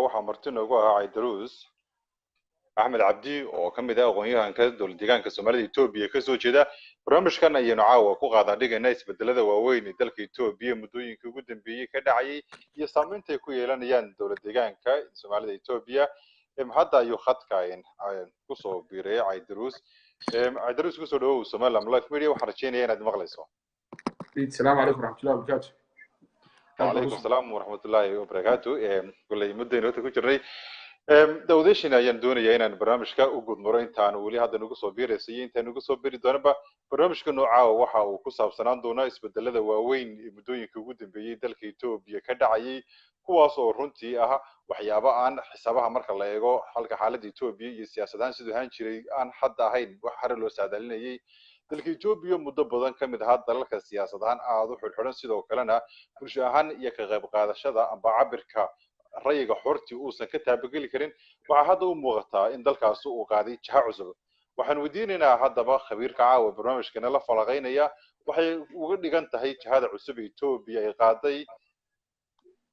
Waxaa marti noogu ahaa Caydaruus Axmed Cabdi oo ka mid ah aqoon-yahanka dowlad deegaanka Soomaalida Etoobiya kasoo jeeda. Barnaamijkan ayaynu caawa ku qaadaa dhigayna isbedelada waaweyn ee dalka Etoobiya muddooyinkii ugu dambeeyey ka dhacayay iyo saameynta ay ku yeelanayaan dowlad deegaanka Soomaalida Etoobiya. Hadda ayuu khadka kusoo biiray Caydaruus. Caydaruus, kusoo dhawow Somaliland Live Media. Waxaan rajeynaya inaad maqlayso. Asalaamu calaykum waraxmatullahi wabarakaatu. Wacalaykum asalaam waraxmatullaahi wabarakaatu. Kolley muddaynu horta ku jirnay dawdashin ayaan doonayaa inaan barnaamijka u gudmaro intaan weli hadda nagu soo biiraysa iyo intaan nagu soo biri doonaba. Barnaamijka noocaawa waxa uu ku saabsanaan doonaa isbedelada waaweyn ee muddooyinka ugu dambeeyey dalka Etoobiya ka dhacayay, kuwaas oo runtii ah waxyaabo aan xisaabaha marka la eego halka xaaladda Etoobiya iyo siyaasad ahaan siduu ahaan jiray aan hadda ahayn wax hore loo saadaalinayay. Dalka Etoobiya muddo badan ka mid ahaa dalalka siyaasad ahaan aada u xidhxidhan, sidoo kalena bulsho ahaan iyo ka qayb qaadashada amba cabirka rayiga xortii uusan ka taabageli karin, waxaa hadda u muuqataa in dalkaasi uu qaaday jiha cusub. Waxaan weydiinaynaa haddaba khabiirka caawa barnaamijkana la falaqaynaya waxay uga dhigan tahay jihada cusub ee Etoobiya ay qaaday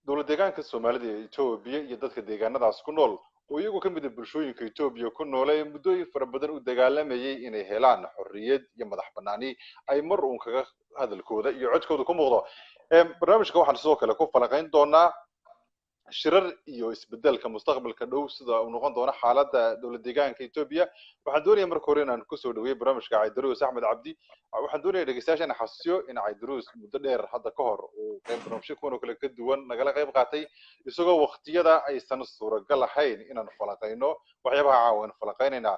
dowlad deegaanka Soomaalida ee Etoobiya iyo dadka deegaanadaas ku nool, oo iyagu ka mid ah bulshooyinka Etoobiya ku noole ee muddooyin fara badan u dagaalamayay inay helaan xorriyad iyo madax bannaani ay mar uun kaga hadalkooda iyo codkooda ku muuqdo. Barnaamijka waxaan sidoo kale ku falaqayn doonaa shirar iyo isbedelka mustaqbalka dhow sida uu noqon doono xaaladda dowlad deegaanka Etoobiya. Waxaan doonayaa marka hore inaan kusoo dhaweeyo barnaamijka Caydaruus Axmed Cabdi. Waxaan doonayaa dhegeystayaasha inaan xasuusiyo in Caydaruus muddo dheer hadda ka hor uu qayb barnaamijyo kuwan oo kale ka duwan nagala qayb qaatay, isagoo waqtiyada aysan suuragal ahayn inaan falaqayno waxyaabaha caawa aan falaqaynaynaa.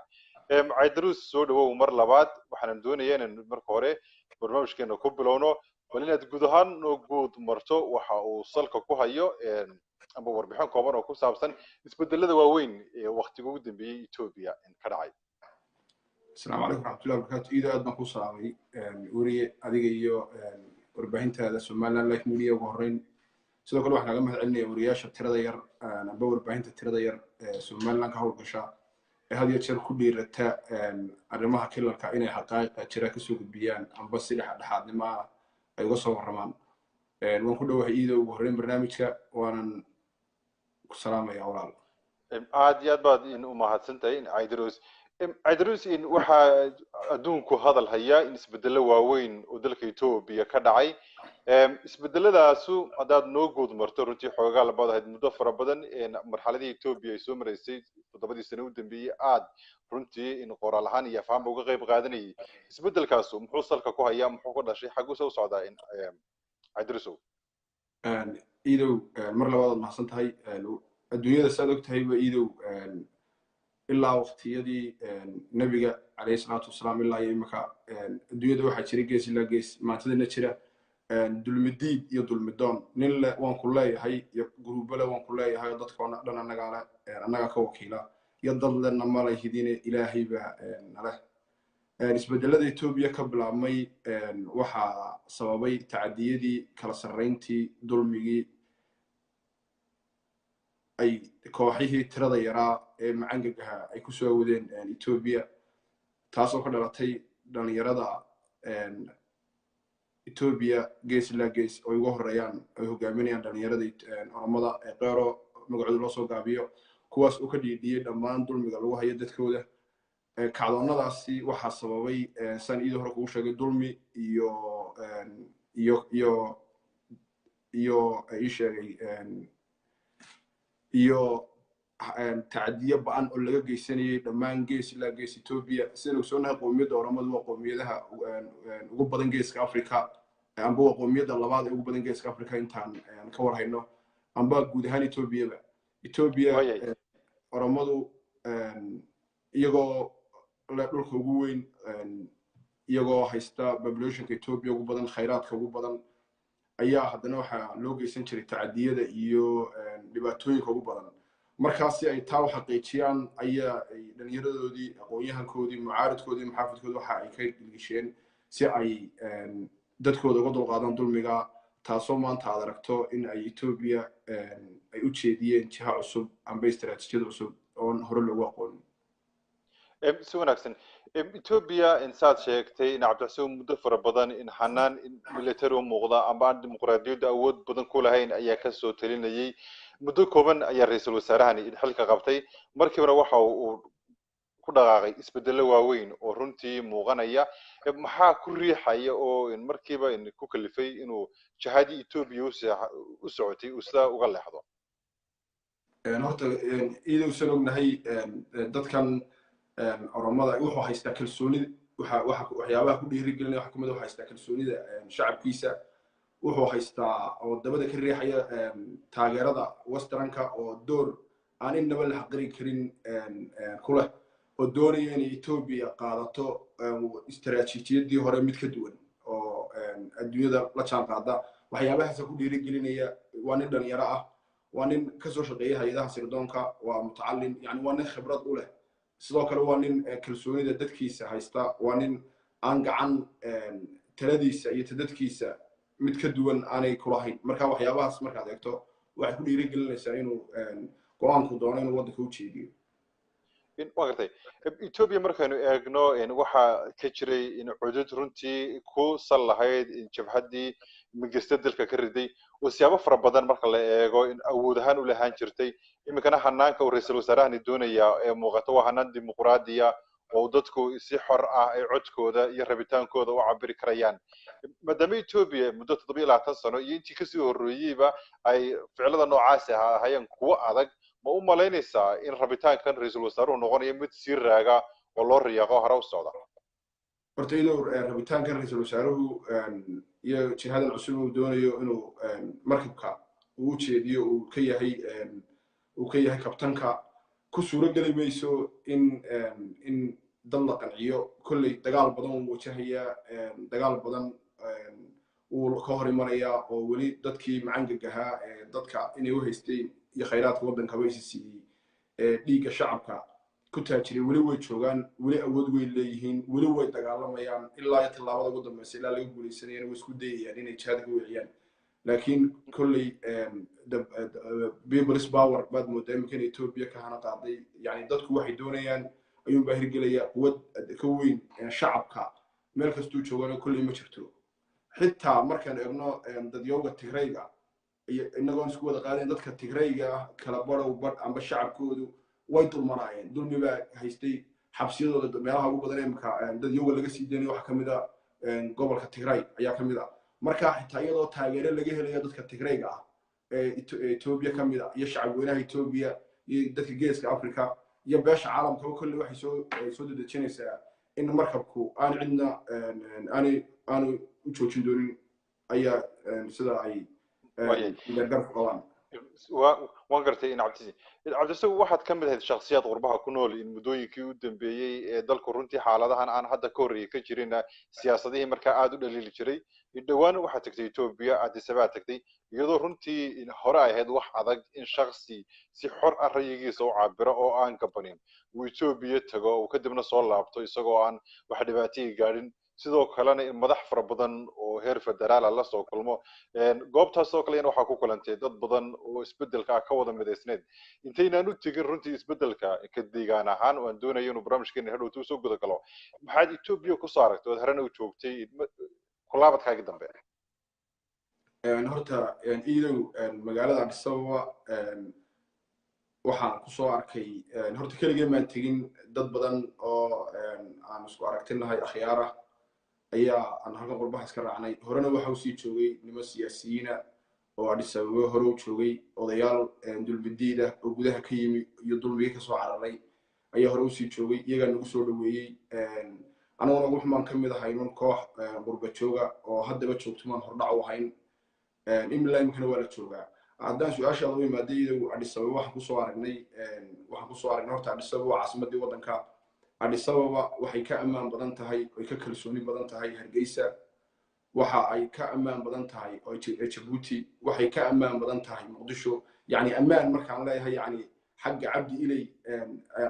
Caydaruus, soo dhawow mar labaad. Waxaanan doonayaa inaan marka hore barnaamijkeena ku bilowno bal inaad guud ahaan noo guud marto waxa uu salka ku hayo amba warbixin kooban oo ku saabsan isbedelada waaweyn ee waqtiga ugu dambeeyey Etoobiya ka dhacay. Asalaamu calaykum waraxmatullahi wabarakaatu. Iido, aad baan kuu salaamay weriye, adiga iyo warbaahintaada Somaliland Life Media ugu horreyn. Sidoo kale waxaan kaga mahad celinaya weriyaasha tirada yar amba warbaahinta tirada yar ee Somaliland ka howlgasha ee had iyo jeer ku dhiirata arrimaha kilalka inay xaqaa'iqa jira kasoo gudbiyaan amba si dhexdhexaadnimo ah ay uga soo warramaan. Waan ku dhowahay, Iido, ugu horreyn barnaamijka, waanan ku salaamaya, walaal. Aad iyo aad baad in u mahadsantahay, Caydaruus. Caydaruus, in waxaa adduunku hadal hayaa in isbedelo waaweyn oo dalka Etoobiya ka dhacay. Isbedeladaasu haddaad noo guud marto, runtii xoogaa labaad ahayd muddo fara badan marxaladihii Etoobiya ay soo maraysay 7dii sano u dambeeyey, aad runtii in qoraal ahaan iyo afahanba uga qayb qaadanayay. Isbedelkaasu muxuu salka ku hayaa? Muxuu ka dhashay? Xaguuse u socdaa, Caydaruusow? Iidow, mar labaad aad mahadsan tahay. Adduunyada saad og tahayba, Iidow, ilaa waqtiyadii Nebiga calayhi salaatu wasalaam ilaa iyo imika adduunyada waxaa jira gees ilaa gees maantadana jira dulmidiid iyo dulmidoon. Nin le waan ku leeyahay iyo guruubale waan ku leeyahay oo dadka dhan annagaa le, annagaa ka wakiila, iyo dad lena mala hidine Ilaahay baa nale. Isbedelada Etoobiya ka bilaabmay waxaa sababay tacadiyadii, kala sarrayntii, dulmigii ay kooxihii tirada yaraa ee macangagaha ay ku soo awadeen Etoobiya, taasoo ka dhalatay dhalinyarada Etoobiya gees ilaa gees oo uga horreeyaan ay hogaaminayaan dhalinyarada Oromada ee Qeero magacooda loo soo gaabiyo, kuwaas oo ka dhiidhiyey dhammaan dulmiga lagu hayo dadkooda. Kacdoonnadaasi waxaa sababay, saan iidii hore kugu sheegay, dulmi iyo ii sheegay iyo tacadiyo ba'an oo laga geysanayay dhammaan gees ilaa gees Etoobiya. Sidaynu ogsoonnahay, qowmiyadda Oromadu waa qowmiyadaha ugu badan Geeska Africa, amba waa qowmiyadda labaad ee ugu badan Geeska Africa intaan ka warhayno, amba guud ahaan Etoobiyaba. Etoobiya Oromadu iyagoo le dhulka ugu weyn, iyagoo haysta populationka Etoobiya ugu badan, khayraadka ugu badan, ayaa haddana waxaa loo geysan jiray tacadiyada iyo dhibaatooyinka ugu badan. Markaas si ay taa u xaqiijiyaan ayaa ay dhalinyaradoodii, aqoon-yahankoodii, mucaaridkoodii, muxaafidkoodii waxa ay ka gilgisheen si ay dadkooda uga dulqaadaan dulmiga, taasoo maanta aad aragto in ay Etoobiya ay u jeediyeen jiha cusub amba istaraatiijiyad cusub oon hore loogu aqoonin. Si wanaagsan. Etoobiya saad sheegtay in Cabdixuseen muddo fara badan in xanaan in military u muuqda amba aan dimuqraadiyadda awood badan ku lahayn ayaa kasoo talinayay. Muddo kooban ayaa ra-iisul wasaarahani xilka qabtay, markiibana waxa uu ku dhaqaaqay isbedelo waaweyn oo runtii muuqanaya. Maxaa ku riixaya oo markiiba ku kalifay inuu jihadii Etoobiya u socotay uu sidaa uga leexdo? Horta iidowsan ognahay dadkan Oromada wuxuu haystaa kalsoonida, waxyaabaha ku dhiirigelinaya waxa kamid, wuxuu haystaa kalsoonida shacabkiisa, wuxuu haystaa oo dabada ka riixaya taageerada Westernka oo door aan innaba la xaqiri karin ku leh, oo doonaya inay Etoobiya qaadato istaraatiijiyadii hore mid ka duwan oo adduunyada la jaan qaada. Waxyaabahaasa ku dhiirigelinaya. Waa nin dhalinyaro ah, waa nin kasoo shaqeeya hay-adaha sirdoonka, waa mutacallim, yani waa nin khibrad u leh. Sidoo kale waa nin kalsoonida dadkiisa haysta, waa nin aan gacan taladiisa iyo tadadkiisa mid ka duwan aanay kulahayn. Marka waxyaabahaas markaad eegto waxay ku dhiirigelinaysaa inuu go-aanku doono inuu waddanka u jeediyo. Waa gartay. Etoobiya markaynu eegno, waxaa ka jiray cudud runtii ku sal lahayd jabhaddii mingiste dalka ka riday, oo siyaabo fara badan marka la eego awood ahaan u lahaan jirtay. Iminkana hanaanka uu ra-iisul wasaarahani doonaya ee muuqata waa hanaan dimuqraadiya oo dadku si xor ah ay codkooda iyo rabitaankooda u cabiri karayaan. Maadaama Etoobiya muddo 27 sano iyo intii kasii horreeyeyba ay ficilada noocaasi ahaayeen kuwo adag, ma u malaynaysaa in rabitaankan ra-iisul wasaaruhu noqonayo mid sii raaga oo loo riyaaqo hore u socda? Horta idow, rabitaankan ra-iisul wasaaruhu iyo jihadan cusub uu doonayo inuu markabka uu ujeediyo uu ka yahay kabtanka, ku suuro geli mayso in dad la qanciyo. Kolley dagaal badan uu wajahayaa, dagaal badan wuu ka hor imanayaa, oo weli dadkii macangagahaa ee dadka inay u haysteen iyo khayraadka waddankaba isi siiyey ee dhiigga shacabka ku taajiray weli way joogaan, weli awood way leeyihiin, weli way dagaalamayaan ilaa iyo tallaabada ugu dambaysa, ilaa laga guuleysanayana way isku dayayaan inay jihaad ka weeciyaan. Laakiin kolley people's power baad moodaa iminka in Ethiopia ka hana qaaday, yani dadku waxay doonayaan ayuunbaa hirgelaya. Quwad ka weyn shacabka meel kastuu joogana kolley ma jirto. Xitaa markaan eegno dadyooga Tigrayga iyo inagoon isku wada qaadayn, dadka Tigrayga ah kala barow badh amba shacabkoodu way dulmanaayeen, dulmi baa haystay. Xabsiyadooda meelaha ugu badan imika dadyooga laga sii daynayo waxaa kamid a gobolka Tigray ayaa kamid ah. Marka xitaa iyadoo taageero laga helayo dadka Tigrayga ah ee Etoobiya ka mid a iyo shacabweynaha Etoobiya iyo dadka Geeska Africa iyo beesha caalamkaba, kolley waxay soo dedejinaysaa in markabku aan cidna aanay aanu u joojin doonin ayaa sida ay gargarku qabaan. Waan gartay. In Cabdisi, waxaad ka mid ahayd shakhsiyaad qurbaha ku nool in muddooyinkii u dambeeyey ee dalku runtii xaaladahan aan hadda ka horreeyay ka jirin, siyaasadihii markaa aada u dhaliili jiray. Dhowaan waxaad tagtay Etoobiya, Addis Ababa tagtay, iyadoo runtii hore ay ahayd wax adag in shaksi si xor ah rayigiisa u cabiro oo aan gabanin uu Etoobiya tago, uu kadibna soo laabto isagoo aan wax dhibaatayii gaadhin. Sidoo kalena in madax fara badan oo heer federaala la soo kulmo goobtaas oo kalena waxaa ku kulantay dad badan oo isbedelka ah ka wada midaysneed. Intaynaan u tegin runtii isbedelka ka deegaan ahaan, waan doonaya inuu barnaamijkeena hadhowta usoo guda galo, maxaad Etoobiya kusoo aragtay ood horena u joogtay kulaabadkaagii dambe? Horta iidow, magaalada Addis Ababa waxaan kusoo arkay, horta keligeen maan tegin, dad badan oo aan isku aragtinahay akhyaar ah ayaa aan halkan qurbaha iska raacnay. Horena waxa usii joogay niman siyaasiyiina oo Addis Ababa hore u joogay, odayaal dulmidiid ah oo gudaha ka yimi iyo dulmigii kasoo cararay ayaa hore usii joogay, iyagaa nagu soo dhaweeyey. Aniguna wuxumaan ka mid ahay nun koox qurba jooga oo haddaba joogtumaan hordhac u ahayn, imilaa iminkana waa la joogaa. Haddaan su-aashaada u imaaday iyadow, Addis Ababa waxaan kusoo aragnay horta Addis Ababa waa caasimadii waddanka. Addis Ababa waxay ka ammaan badan tahay oy ka kalsooni badan tahay Hargeysa, waxa ay ka ammaan badan tahay Jabuuti, waxay ka ammaan badan tahay Muqdisho. Yani ammaan markaan leeyahay, yani xagga Cabdi Iley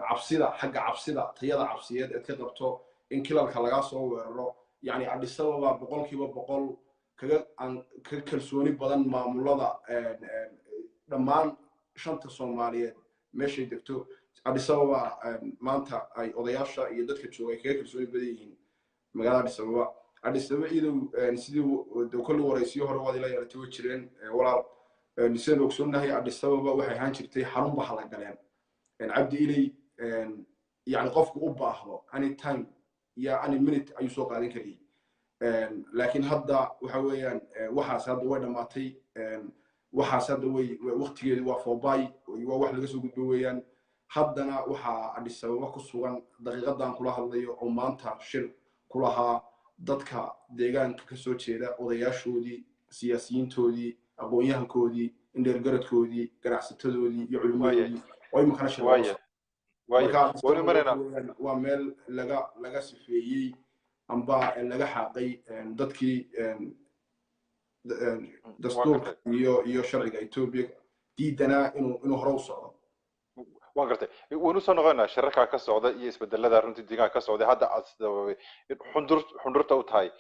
cabsida, xagga cabsida, tayada cabsiyeed eed ka qabto in kilalka lagaa soo weeraro, yani Addis Ababa 100% kaga aan kaga kalsooni badan maamulada dhammaan shanta Soomaaliyeed meeshay degto. Addis Ababa maanta ay odayaasha iyo dadka jooga ay kaga kalsooni badan yihiin magaalada Addis Ababa. Addis Ababa iyadow sidii kolley waraysiyo hore waad ila yeelatay way jireen walaal. Sidaan ogsoonnahay, Addis Ababa waxay ahaan jirtay xarun baha la galeen Cabdi Iley, yani qofku u baahdo any time iyo any minute ayuu soo qaadan karayay. Laakiin hadda waxa weeyaan waxaas hadda way dhammaatay. Waxaas hadda way waqtigeedu waa foobay, waa wax laga soo gudbo weeyaan. Haddana waxaa Addis Ababa ku sugan daqiiqadan kula hadlayo oo maanta shir ku lahaa dadka deegaanka ka soo jeeda, odayaashoodii, siyaasiyiintoodii, aqoon-yahankoodii, indheergaradkoodii, ganacsatadoodii iyo culimmadoodii oo iminkana shir. Marka waa meel laga sifeeyey amba laga xaaqay dadkii dastuurka iyo sharciga Etoobiya diidanaa inuu hore u socdo. Waan gartay. Waynu usoo noqonaa shirarkaa ka socda iyo isbedelada runtii deegaanka ka socday. Hadda aad xundur xundurta u tahay,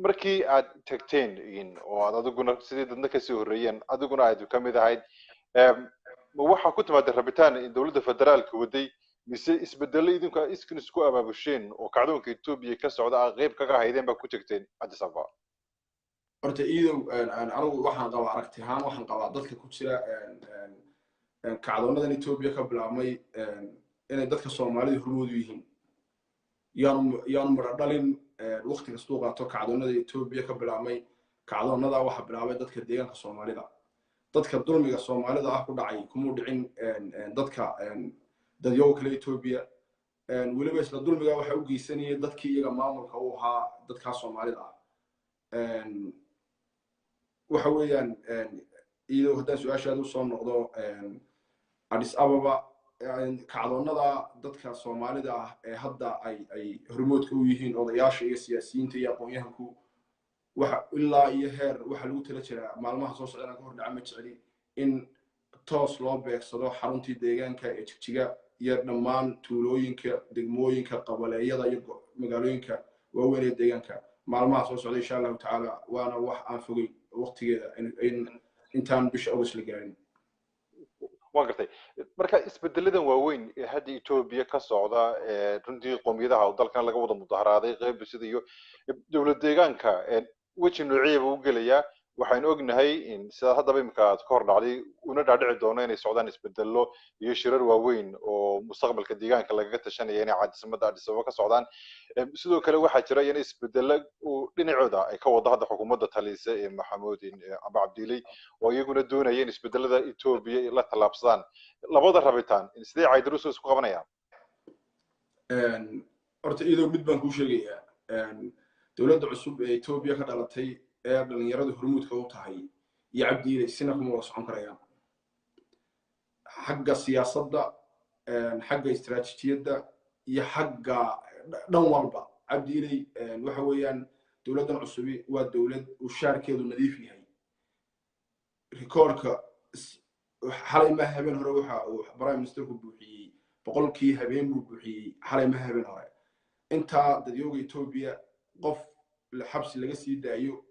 markii aad tagteen oo aad adiguna sidii dadna kasii horreeyeen, adiguna aad ka mid ahayd, ma waxaa ku timaada rabitaan dowladda federaalka waday, mise isbedelo idinku aad iskin isku abaabusheen oo kacdoonka Etoobiya ka socda aad qayb kaga haydeen baa ku tagteen Addis Ababa? Horta iidow, anigu waxaan qabaa, aragti ahaan waxaan qabaa, dadka ku jira kacdoonadan Etoobiya ka bilaabmay inay dadka Soomaalida hormoodu yihiin. Yaanu midho dhalin waqti kastuu qaato kacdoonada Etoobiya ka bilaabmay. Kacdoonada waxaa bilaabay dadka deegaanka Soomaalida. Dadka dulmiga Soomaalida ah ku dhacay kumuu dhicin dadka dadyoga kale Etoobiya. Weliba isla dulmiga waxa u geysanayay dadkii iyaga maamulka u ahaa dadkaa Soomaalida ah. Waxa weeyaan iyadoo haddaan su-aashaada usoo noqdo, Addis Ababa kacdoonada dadka Soomaalida ah ee hadda ay hormoodka u yihiin odayaasha iyo siyaasiyiinta iyo aqoon-yahanku, waxa ilaa iyo heer waxa lagu tala jiraa maalmaha soo socdana ka hor dhaca ma jecli in toos loo beegsado xaruntii deegaanka ee Jigjiga iyo dhammaan tuulooyinka, degmooyinka, qabaleeyada iyo magaalooyinka waaweyn ee deegaanka maalmaha soo socda, insha Allahu tacaala. Waana wax aan fogeyn waqtigeeda, in intaan bisha August la gaarin. Waan gartay. Marka isbedeladan waaweyn ee hadda Etoobiya ka socda, runtii qowmiyadaha oo dalkan laga wada mudaharaaday, qayb bulshada iyo dowlad deegaanka weji noociyaba u gelayaa. Waxaynu ognahay in sidaa haddaba imika aad ka hor dhacday una dhaadhici doono inay socdaan isbedelo iyo shirar waaweyn oo mustaqbalka deegaanka lagaga tashanaya inay caasimadda Addis Ababa ka socdaan. Sidoo kale waxaa jira in isbedelo uu dhinacooda ay ka wado hadda xukuumadda talisa ee Maxamuud amba Cabdiiley, oo iyaguna doonaya in isbedelada Etoobiya la tallaabsadaan. Labada rabitaan sidee Caydaruus isku qabanayaan? Horta iyadoo mid baan kuu sheegayaa: dowladda cusub ee Etoobiya ka dhalatay ee dhalinyaradu hormuudka u tahay iyo Cabdiiley sina kuma wada socon karayaan, xagga siyaasadda, xagga istiraatiijiyadda iyo xagga dhan walba. Cabdiiley waxa weeyaan dowladdan cusubi waa dowlad uu shaarkeedu nadiif yahay. Rikoorka xalay ma habeen hore waxa uu prime ministerku buuxiyey 100-kii habeen buu buuxiyey, xalay ma habeen hore. Intaa dadyooga Etoobiya qof xabsi laga sii daayo,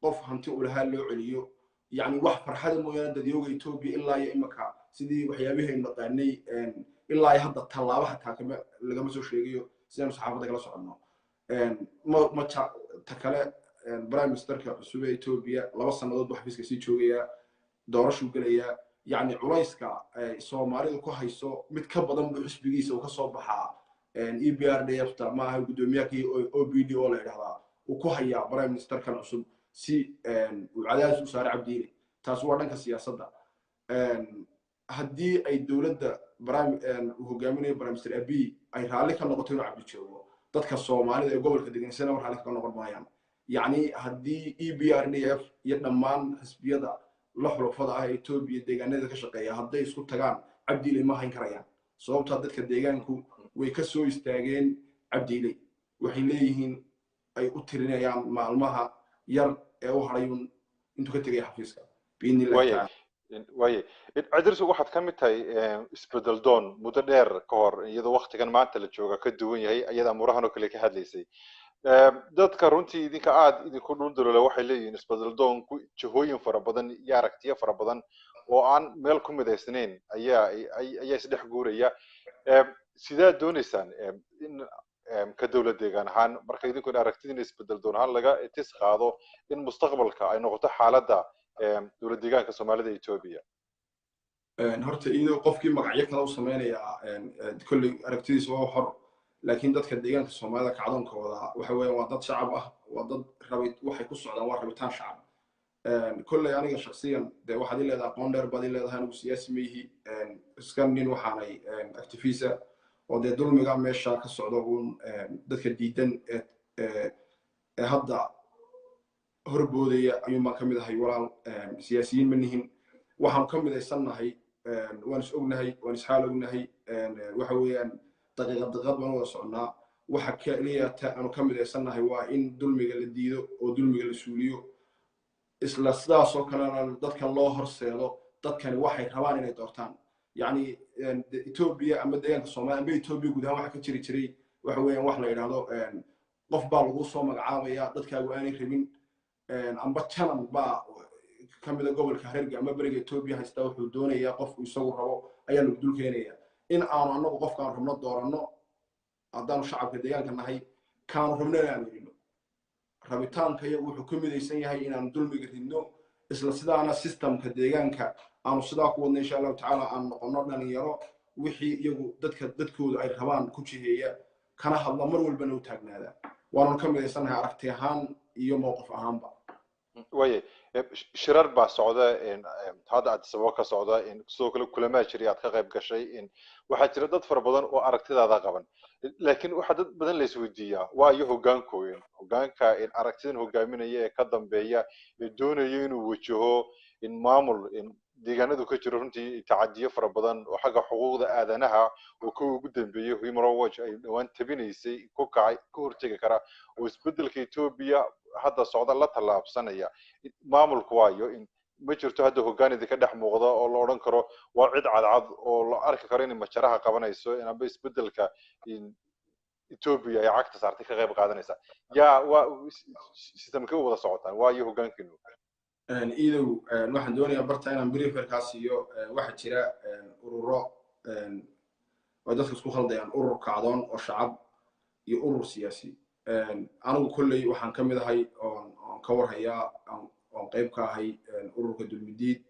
qof hanti uu lahaa loo celiyo, yacni wax farxada mooyaane, dadyooga Etoobiya ilaa iyo imika sidii waxyaabihii aynu naqaanay ilaa iyo hadda tallaabo xataa kama lagama soo sheegayo sidaanu saxaafadda kala soconno. Ma ta kale, prime ministerka cusub ee Etoobiya 2 sannadood buu xafiiska sii joogayaa, doorashuu gelayaa. Yacni culayska Soomaalidu ku hayso mid ka badan buu xisbigiisa uu ka soo baxaa, EPRDF ta maaha, guddoomiyaha OPD oo la yidhahdaa, uu ku hayaa prime ministerkan cusub si uu cadaadis u saaray Cabdiile. Taasi waa dhanka siyaasadda. Haddii ay dowladda uu hogaaminayo prime minister Abiy ay raalli ka noqoto inuu Cabdi joogo, dadka Soomaalida ee gobolka degan war raalli kaga noqon maayaan. Yacni haddii EPRDF iyo dhammaan xisbiyada la xulufada ah ee Etoobiya deegaanada ka shaqeeya hadday isku tagaan, Cabdiile ma hayn karayaan, sababtaa dadka deegaanku way ka soo istaageen Cabdiile. Waxay leeyihiin ay u tirinayaan maalmaha yar ee u hadhayun intuu ka tegaya xafiiska, biidni Illahi tacaala. Waaye Cidrisu, waxaad ka mid tahay isbedel doon muddo dheer ka hor, iyadoo waktigan maanta la jooga ka duwan yahay, iyada amuurahan oo kale ka hadlaysay. Dadka runtii idinka aad idinku dhulduloola waxay leeyihiin isbedel doonku jihooyin fara badan iyo aragtiyo fara badan oo aan meel ku midaysnayn ayaa isdhex guuraya. Sidaad doonaysaan in ka dowlad deegaan ahaan, marka idinku in aragtidiina isbedel doon ahaan laga tis qaado, in mustaqbalka ay noqoto xaaladda Dowlad deegaanka Soomaalida Etoobiya? Horta iyadoo qofkii magacyo kale u samaynayaa, kolley aragtidiisa waa xor, laakiin dadka deegaanka Soomaalida kacdoonkooda waxa weeyaan waa dad shacab ah, waa dad rabi, waxay ku socdaan waa rabitaan shacab. Kolley aniga shaksiyan dee waxaad i leedahay aqoon dheer baad i leedahay. Anigu siyaasi ma yihi, iska nin waxaanay activist ah oo dee dulmiga meesha ka socda uun dadka diidan ee hadda horboodaya ayuun baan ka mid ahay, walaal. Siyaasiyiin ma nihin. Waxaanu ka midaysannahay, waan is ognahay, waan isxaal ognahay, waxa weeyaan daqiiqad daqiiqad baan wada soconnaa. Waxa keliya ta aanu ka midaysannahay waa in dulmiga la diido oo dulmiga la suuliyo, isla sidaasoo kalena dadka loo horseedo dadkani waxay rabaan inay doortaan. Yacni Etoobiya ama deegaanka Soomaaliya amba Etoobiya guud ahaan waxa ka jiri jiray waxa weeyaan wax la yidhaahdo qof baa lagu soo magacaabaya dadkaagu aanay rabin, amba janan baa ka mida gobolka Hareerga ama beriga Etoobiya haysta, wuxuu doonayaa qofku isagu rabo ayaa lagu dul keenaya. In aanu annagu qofkaanu rabno dooranno haddaanu shacabka deegaanka nahay, kaanu rabno inaanu ridno, rabitaanka iyagu wuxuu ka midaysan yahay inaanu dulmiga ridno, isla sidaana systemka deegaanka aanu sidaa ku wadno, insha Allahu tacaala, aanu noqonno dhalinyaro wixii iyagu dadka dadkoodu ay rabaan ku jiheeya, kana hadla, mar walbana u taagnaada. Waananu ka midaysannahay aragti ahaan iyo mowqif ahaanba. Waye, shirar baa socda hadda Addis Ababa ka socda, sidoo kale kulamaa jiray aad ka qayb gashay. Waxaa jira dad fara badan oo aragtidaada qaban, laakiin waxaa dad badan la isweydiiyaa waa iyo hogaankooyin, hogaanka aragtidan hogaaminaya ee ka dambeeya ee doonaya inuu wajaho in maamul deegaanadu ka jiro runtii tacadiyo fara badan oo xagga xuquuqda aadanaha oo kuwa ugu dambeeyey Human Rights Watch ay dhowaan tabinaysay ku kacay, ka hortegi kara oo isbeddelka Etoobiya hadda socda la tallaabsanaya. Maamulku waayo in ma jirto hadda hoggaan idinka dhex muuqda oo la odhan karo waa cid cadcad oo la arki karo inay majaraha qabanayso in amba isbeddelka Etoobiya ay cagta saartay ka qayb qaadanaysa. Yaa waa systemkay u wada socotaan? Waayo hoggaankiinu? Iidow, waxaan doonayaa barta inaan brieferkaa siiyo. Waxaa jira ururo oo dadka isku khaldayaan, urur kacdoon oo shacab iyo urur siyaasi. Anigu kolley waxaan ka mid ahay oon ka warhayaa oon qayb ka ahay ururka Dulmidiid.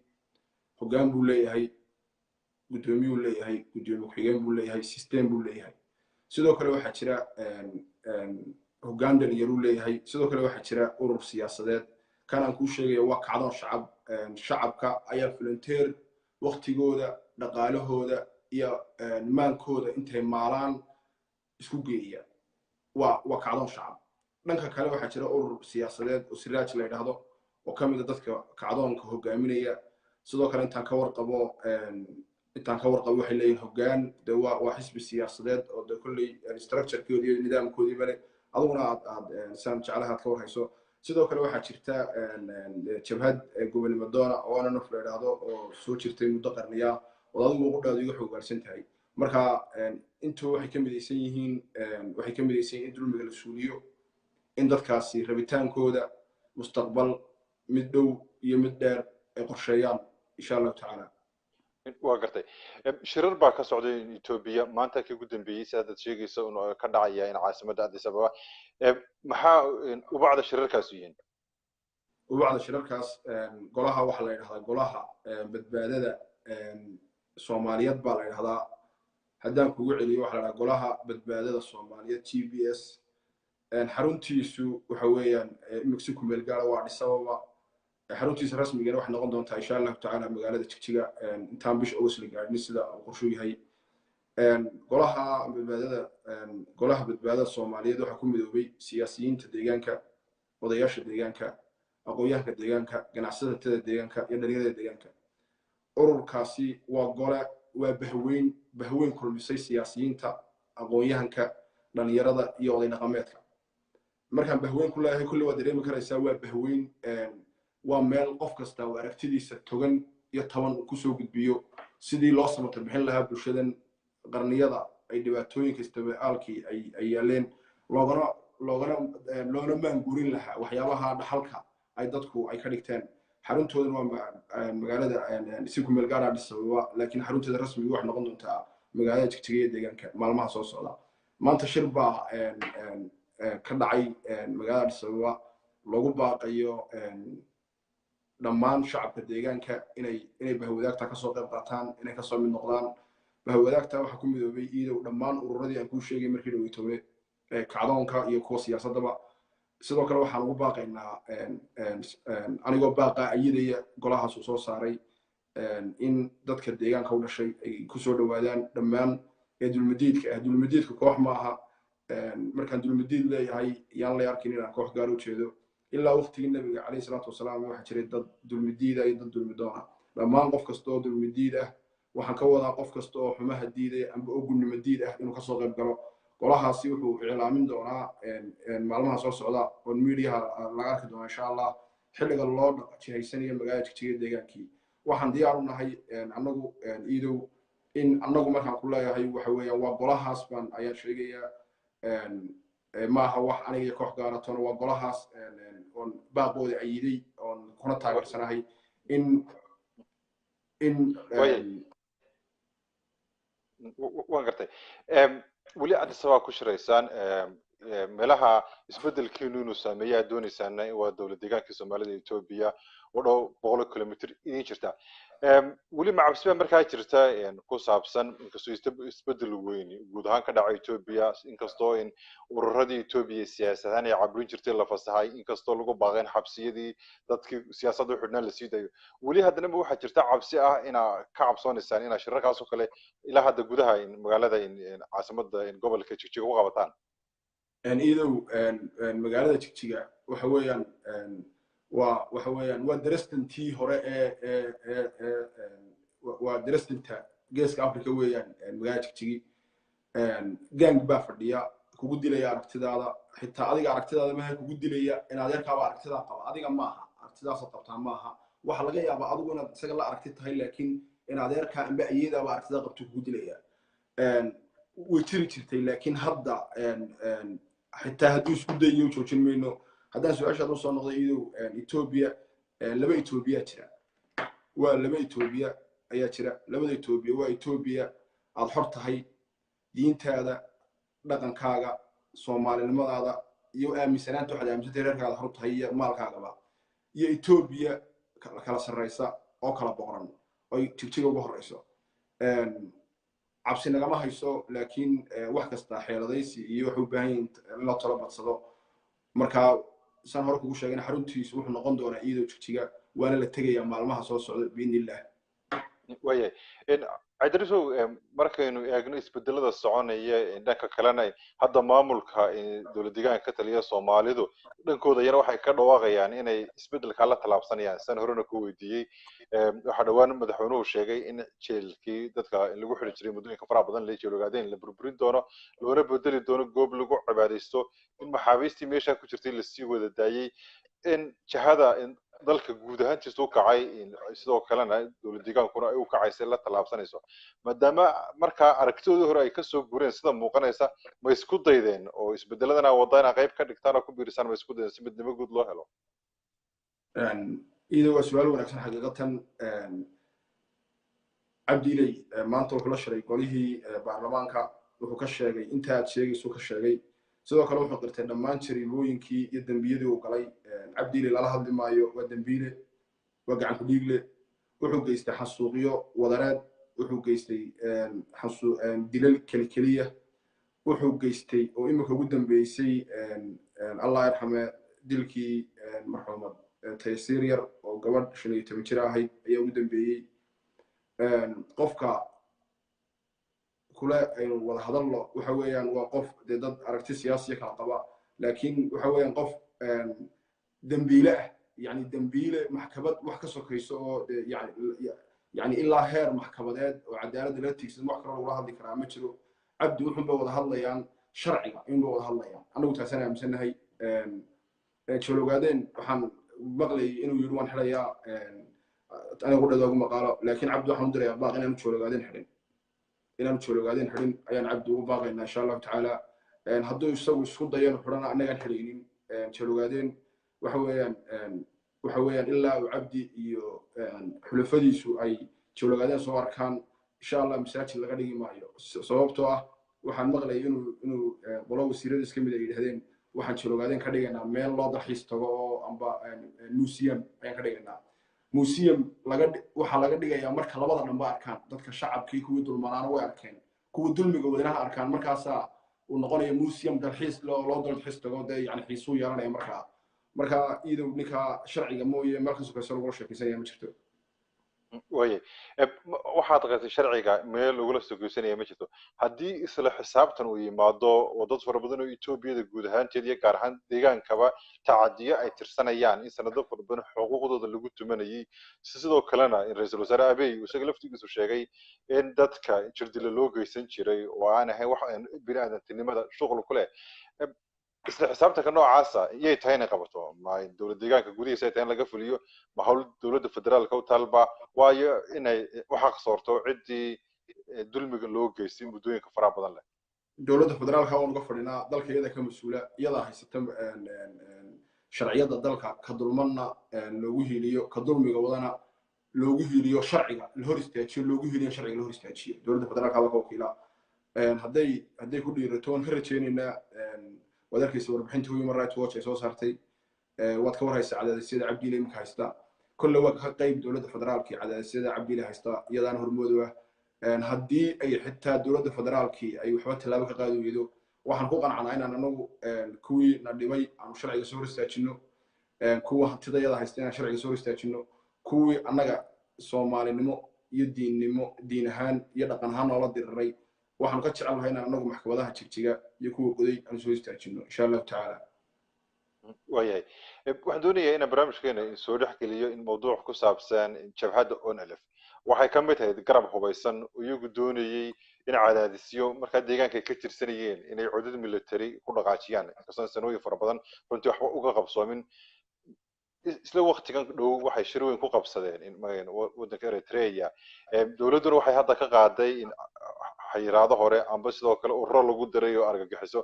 Hoggaan buu leeyahay, guddoomiyuu leeyahay, guddoomiye ku-xigeen buu leeyahay, system buu leeyahay. Sidoo kale waxaa jira hoggaan dhalinyaruu leeyahay. Sidoo kale waxaa jira urur siyaasadeed. Kan aan kuu sheegaya waa kacdoon shacab. Shacabka ayaa volunteer waktigooda, dhaqaalahooda iyo maankooda intay maalaan isku geeya, waa kacdoon shacab. Dhanka kale waxaa jira urur siyaasadeed oo Siraaj la yidhaahdo oo ka mid a dadka kacdoonka hogaaminaya. Sidoo kale intaan ka warqabo waxay leeyihin hoggaan de waa xisbi siyaasadeed oo de kolley structurekoodii iyo nidaamkoodiiba leh, aduguna aad saan jeclaha aad ka warhayso. Sidoo kale waxaa jirta jabhad gobonimo doona oo ONLF la yidhaahdo oo soo jirtay muddo qarniya oo adigu ugu dhaado iga xooggaarsan tahay. Marka intuu waxay ka midaysan yihiin in dulmiga la suuliyo, in dadkaasi rabitaankooda mustaqbal mid dhow iyo mid dheer ay qorsheeyaan, insha Allahu tacaala. Waa gartay. Shirar baa ka socday Etoobiya, maanta kii ugu dambeeyey si haddaad sheegayso in ka dhacaya in caasimadda Addis Ababa. Maxaa ubacda shirarkaas yihiin? Ubacda shirarkaas, golaha waxaa la yidhahdaa Golaha Badbaadada Soomaaliyeed baa la yidhahdaa. Haddaan kugu celiyo, waxaa la yidhahdaa Golaha Badbaadada Soomaaliyeed, GBS. Xaruntiisu waxa weeyaan imika si kumeel gaara waa Addis Ababa. Xaruntiisa rasmigana waxay noqon doontaa, insha Allahu tacaala, magaalada Jigjiga intaan bisha August la gaadhin, sida uu qorshuu yahay. Golaha Badbaadada Soomaaliyeed waxaa ku midoobay siyaasiyiinta deegaanka, odayaasha deegaanka, aqoon-yahanka deegaanka, ganacsatada deegaanka iyo dhalinyarada deegaanka. Ururkaasi waa gole, waa bahweyn, bahweyn kulmisay siyaasiyiinta, aqoon-yahanka, dhalinyarada iyo oday dhaqameedka. Markaan bahweyn ku leeyahay, kulli waa dareemi karaysaa, waa bahweyn, waa meel qof kasta oo aragtidiisa togan iyo taban uu kusoo gudbiyo sidii loo samata bixin lahaa bulshadan qarniyada ay dhibaatooyinka istabaalkii ay yaaleen, loogana loona maanguurin lahaa waxyaabaha dhaxalka ay dadku ay ka dhigteen. Xaruntoodana waa magaalada si ku meel gaara Addis Ababa, laakiin xarunteeda rasmiga waxay noqon doontaa magaalada Jigjiga iyo deegaanka maalmaha soo socda. Maanta shir baa ka dhacay magaalada Addis Ababa loogu baaqayo. Dhammaan shacabka deegaanka inay bahwadaagta kasoo qayb qaataan, inay kasoo mid noqdaan. Bahwadaagta waxaa ku midoobay, Iidow, dhammaan ururadii aan kuu sheegay markii dhoweytowle, kacdoonka iyo kuwa siyaasaddaba. Sidoo kale waxaan ugu baaqaynaa, anigoo baaqa ayidaya golahaas uu soo saaray, in dadka deegaanka u dhashay ay kusoo dhowaadaan dhammaan ee dulmadiidka ah. Dulmadiidka koox ma aha. Markaan dulmadiid leeyahay, yaan lay arkin inaan koox gaar u jeedo. Ilaa waqtigii Nabiga calayhi salaatu wasalaam waxaa jiray dad dulmidiida iyo dad dulmidoona. Dhammaan qof kasta oo dulmidiid ah, waxaan ka wadaa qof kasta oo xumaha diidaya amba oo gunnimo diid ah, inuu kasoo qayb galo. Golahaasi wuxuu iclaamin doonaa maalmaha soo socda oo miidiyaha laga arki doonaa, insha Allah, xilliga loo jihaysanayo magaalada Jigjiga deegaankii. Waxaan diyaar u nahay annagu, Iidow, in annagu markaan ku leeyahay waxa weeyaan waa golahaas baan ayaan sheegayaa, maaha wax aniga iyo koox gaaratona. Waa golahaas oon baaqooda ayiday oon kuna taageersanahay in Waan gartay. Weli Addis Ababa ku shiraysaan. Meelaha isbeddelkiinu inuu saameeya aad doonaysaana waa dowlad deegaankii Soomaalida Etoobiya oo dhow 100 kilomitr idin jirta. Weli ma cabsi baa markaa jirta ku saabsan, inkastoo isbeddel weyn guud ahaan ka dhacay Etoobiya, inkastoo in ururadii Etoobiya siyaasadahaan ay caburin jirtay la fasaxay, inkastoo lagu baaqay in xabsiyadii dadkii siyaasadda u xidhnaa la sii dayo, weli haddana ma waxaa jirta cabsi ah inaa ka cabsoonaysaan inaa shirarkaas oo kale ilaa hadda gudaha magaalada caasimadda gobolka Jigjiga ku qabataan? Iidow, magaalada Jigjiga waxa weeyaan waa waxa weeyaan waa darastantii hore ee waa darastinta Geeska Africa weeyaan. Magaalada Jigjigi gang baa fadhiya kugu dilaya aragtidaada. Xitaa adiga aragtidaada maha kugu dilaya, in adeerkaaba aragtidaa qaba. Adiga maaha aragtidaasaad qabtaa maaha. Waxa laga yaabaa adigu inaad isaga la aragti tahay, laakiin in adeerkaa amba ayeedaaba aragtidaa qabto kugu dilaya. Way jiri jirtay, laakiin hadda xitaa hadduu isku dayo joojin mayno. Haddaan su-aashaad usoo noqday, Iidow, Etoobiya laba Etoobiya jira, waa laba Etoobiya ayaa jira. Labada Etoobiya waa Etoobiya aad xor tahay, diintaada, dhaqankaaga, soomaalinimadaada iyo aaminsanaanta waxaad aaminsantay, reerkaada xor tahay iyo maalkaagaba, iyo Etoobiya kala sarreysa oo kala boqran oy Jigjiga ugu horreyso. Cabsi nagama hayso, laakiin wax kasta xeeladaysi iyo waxay u baahan yihin in loo talo badsado. Marka saan hore kugu sheegana, xaruntiisu wuxuu noqon doonaa, iyadoo Jigjiga, waana la tegayaa maalmaha soo socda biidni Illah. Waayahay, Cabdirisow, markaynu eegno isbedelada soconaya, dhanka kalena hadda maamulka dowlad deegaanka ka taliya Soomaalidu dhankooda iyana waxay ka dhawaaqayaan inay isbedelkaa la tallaabsanayaan. Saan horena ku weydiiyey, waxaa dhowaan madaxweynuhu sheegay in jeelkii dadka in lagu xidhi jiray muddooyinka faraha badan la jeelogaadeen la burburin doono, loona bedeli doono goob lagu cibaadaysto, in maxaabiistii meesha ku jirtay lasii wada daayey, in jihada dalka guud ahaantiisa u kacay, sidoo kalena dowlad deegaankuna ay u kacaysay la tallaabsanayso. Maadaama markaa aragtidoodii hore ay kasoo guureen sida muuqanaysa, ma isku daydeen oo isbedeladana wadda inaa qayb ka dhigtaan oo ku biirisaan? Ma isku daydeen si midnimo guud loo helo? Iyada waa su-aal wanaagsan xaqiiqatan. Cabdiiley maanta wuxuu la shiray golihii baarlamaanka. Wuxuu ka sheegay inta aad sheegayso ka sheegay. Sidoo kale wuxuu qirtay dhammaan jariimooyinkii iyo dembiyadii uu galay. Cabdiiley lala hadli maayo, waa dembiile, waa gacan ku dhiigle. Wuxuu geystay xasuuqyo wadareed, wuxuu geystay dilal keli keliya, wuxuu geystay oo imika ugu dambeysay, Allah yarxame, dilkii marxuumad Taysiir yar oo gabadh 15 jir ahayd ayaa ugu dambeeyey. Qofka kule aynu wada hadalno waxa weeyaan waa qof dee dad aragti siyaasiya kala qaba, laakiin waxa weeyaan qof dembiile ah, yani dembiile maxkamad wax ka sokayso oo dee yani ilaa heer maxkamadeed oo cadaaladda la tiigsan wax kaloo lagula hadli karaa ma jiro. Cabdi wuxuun bay wada hadlayaan, sharciga inbay wada hadlayaan. Annagu taasaan aaminsannahay. Jologaadeen waxaan maqlayay inuu yidhi waan xidhayaa, aniga qudheeda ugu maqaalo, laakiin Cabdi waxaan u dirayaa baaq inaanu joologaadeen xidhin. Inaanu joologaadeen xidhin ayaan Cabdi ugu baaqaynaa, insha Allahu tacaala. Hadduu isagu isku dayo inuu xidhana, annagaan xidhaynin joologaadeen. Waxa weeyaan ilaa uu Cabdi iyo xulafadiisu ay joologaadeen soo arkaan, insha Allah, masaajid laga dhigi maayo. Sababtoo ah waxaan maqlayay inuu qolo wasiiradiis ka mid ay yidhahdeen waxaan joologaadeen ka dhigaynaa meel loo dalxiis tago oo amba museum ayaan ka dhigaynaa. Museum laga waxaa laga dhigayaa marka labada dhanba arkaan, dadka shacabkii kuwii dulmanaana way arkeen, kuwii dulmiga wadanaha arkaan, markaasaa uu noqonaya museum dalxiis loo dalxiis tago, dee yani xiisuu yeelanaya markaa. Marka iidow, ninka sharciga mooye meel ka sokayso lagula sheekaysanaya ma jirto. Waye waxaad qatay sharciga meel lagula sogeysanaya ma jirto. Haddii isla xisaabtan uu yimaado oo dad fara badan oo Etoobiyada guud ahaanteed iyo gaar ahaan deegaankaba tacadiyo ay tirsanayaan in sanado fara badan xuquuqdooda lagu tumanayay, sidoo kalena in ra-iisul wasaare Abiy isaga laftigiisu sheegay in dadka jirdila loo geysan jiray oo aan ahayn wax bini aadantinimada shuqul ku leh, isla xisaabtanka noocaasa iyay tahay inay qabato? Ma dowlad deegaanka gudihiisa ay tahay in laga fuliyo? Ma hawl dowladda federaalka u taalba? Waayo inay u xaqsoorto ciddii dulmiga loo geystay muddooyinka faraha badan leh. Dowladda federaalka waan uga fadhinaa, dalka iyada ka mas-uula, iyadaa haysata sharciyada dalka. Ka dulmanna loogu hiiliyo, ka dulmiga wadana loogu hiiliyo, sharciga la hor istaajiyo, loogu hiiliyo sharciga la hor istaajiyo. Dowladda federaalka baa ka wakiila. Hadday ku dhiirato, waan ka rajaynaynaa. Waad arkaysa warbixinta Human Rights Watch ay soo saartay, waad ka warhaysaa cadaadisyada Cabdiile iminka haysta. Kolle waa ka qayb dowladda federaalki cadaadisyada Cabdiile haysta, iyadaana hormoodu ah. Haddii ay xitaa dowladda federaalki ay waxba tallaabo ka qaadi weydo, waxaan ku qanacnaa inaan anagu kuwii na dhibay aanu sharciga soo hor istaajino, kuwa hantidayada haysta inaan sharciga soo hor istaajino, kuwii annaga Soomaalinimo iyo diinnimo, diin ahaan iyo dhaqan ahaan noola diriray, waxaanu ka jecel lahay inaan anagu maxkamadaha Jigjiga iyo kuwa Goday aanu soo istaajino, insha Allahu tacaala. Waayahay, waxaan doonayaa inaan barnaamijkeena soo dhex geliyo in mawduuc ku saabsan jabhadda ONLF. Waxay ka mid tahay garab hubaysan iyagu doonayey in cadaadisyo markaa deegaanka ay ka tirsanayeen inay cudud military ku dhaqaajiyaan, inkastoo sanooyin fara badan runtii waxba uga qabsoomin. Isla waktigan dhow waxay shir weyn ku qabsadeen waddanka Eritrea. Dowladduna waxay hadda ka qaaday in xayiraado hore amba sidoo kale ururo lagu diray oo argagixiso.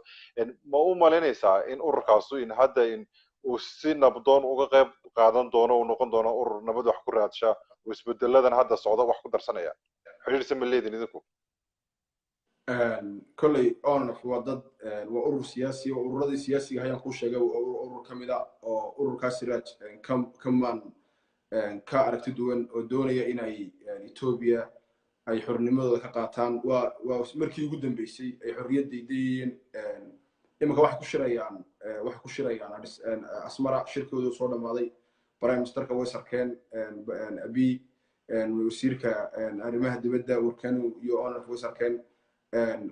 Ma u malaynaysaa in ururkaasu in hadda in uu si nabdoon uga qayb qaadan doono, uu noqon doono urur nabad wax ku raadsha oo isbedeladan hadda socda wax ku darsanaya? Xiriirsa ma leedin idinku? Kolley ONLF waa dad, waa urur siyaasi oo ururadii siyaasiga hayaan kuu sheegay, waa urur ka mid a oo ururkaas Siraaj kamaan ka aragti duwan oo doonaya inay Etoobiya ay xornimadooda ka qaataan. Waa markii ugu dambeysay ay xorriyad diidayeen. Iminka waxay ku shirayaan Asmara. Shirkoodu soo dhammaaday, prime ministerka way sarkeen Abiy, wasiirka arrimaha dibadda Warkanu iyo ONLF way sarkeen.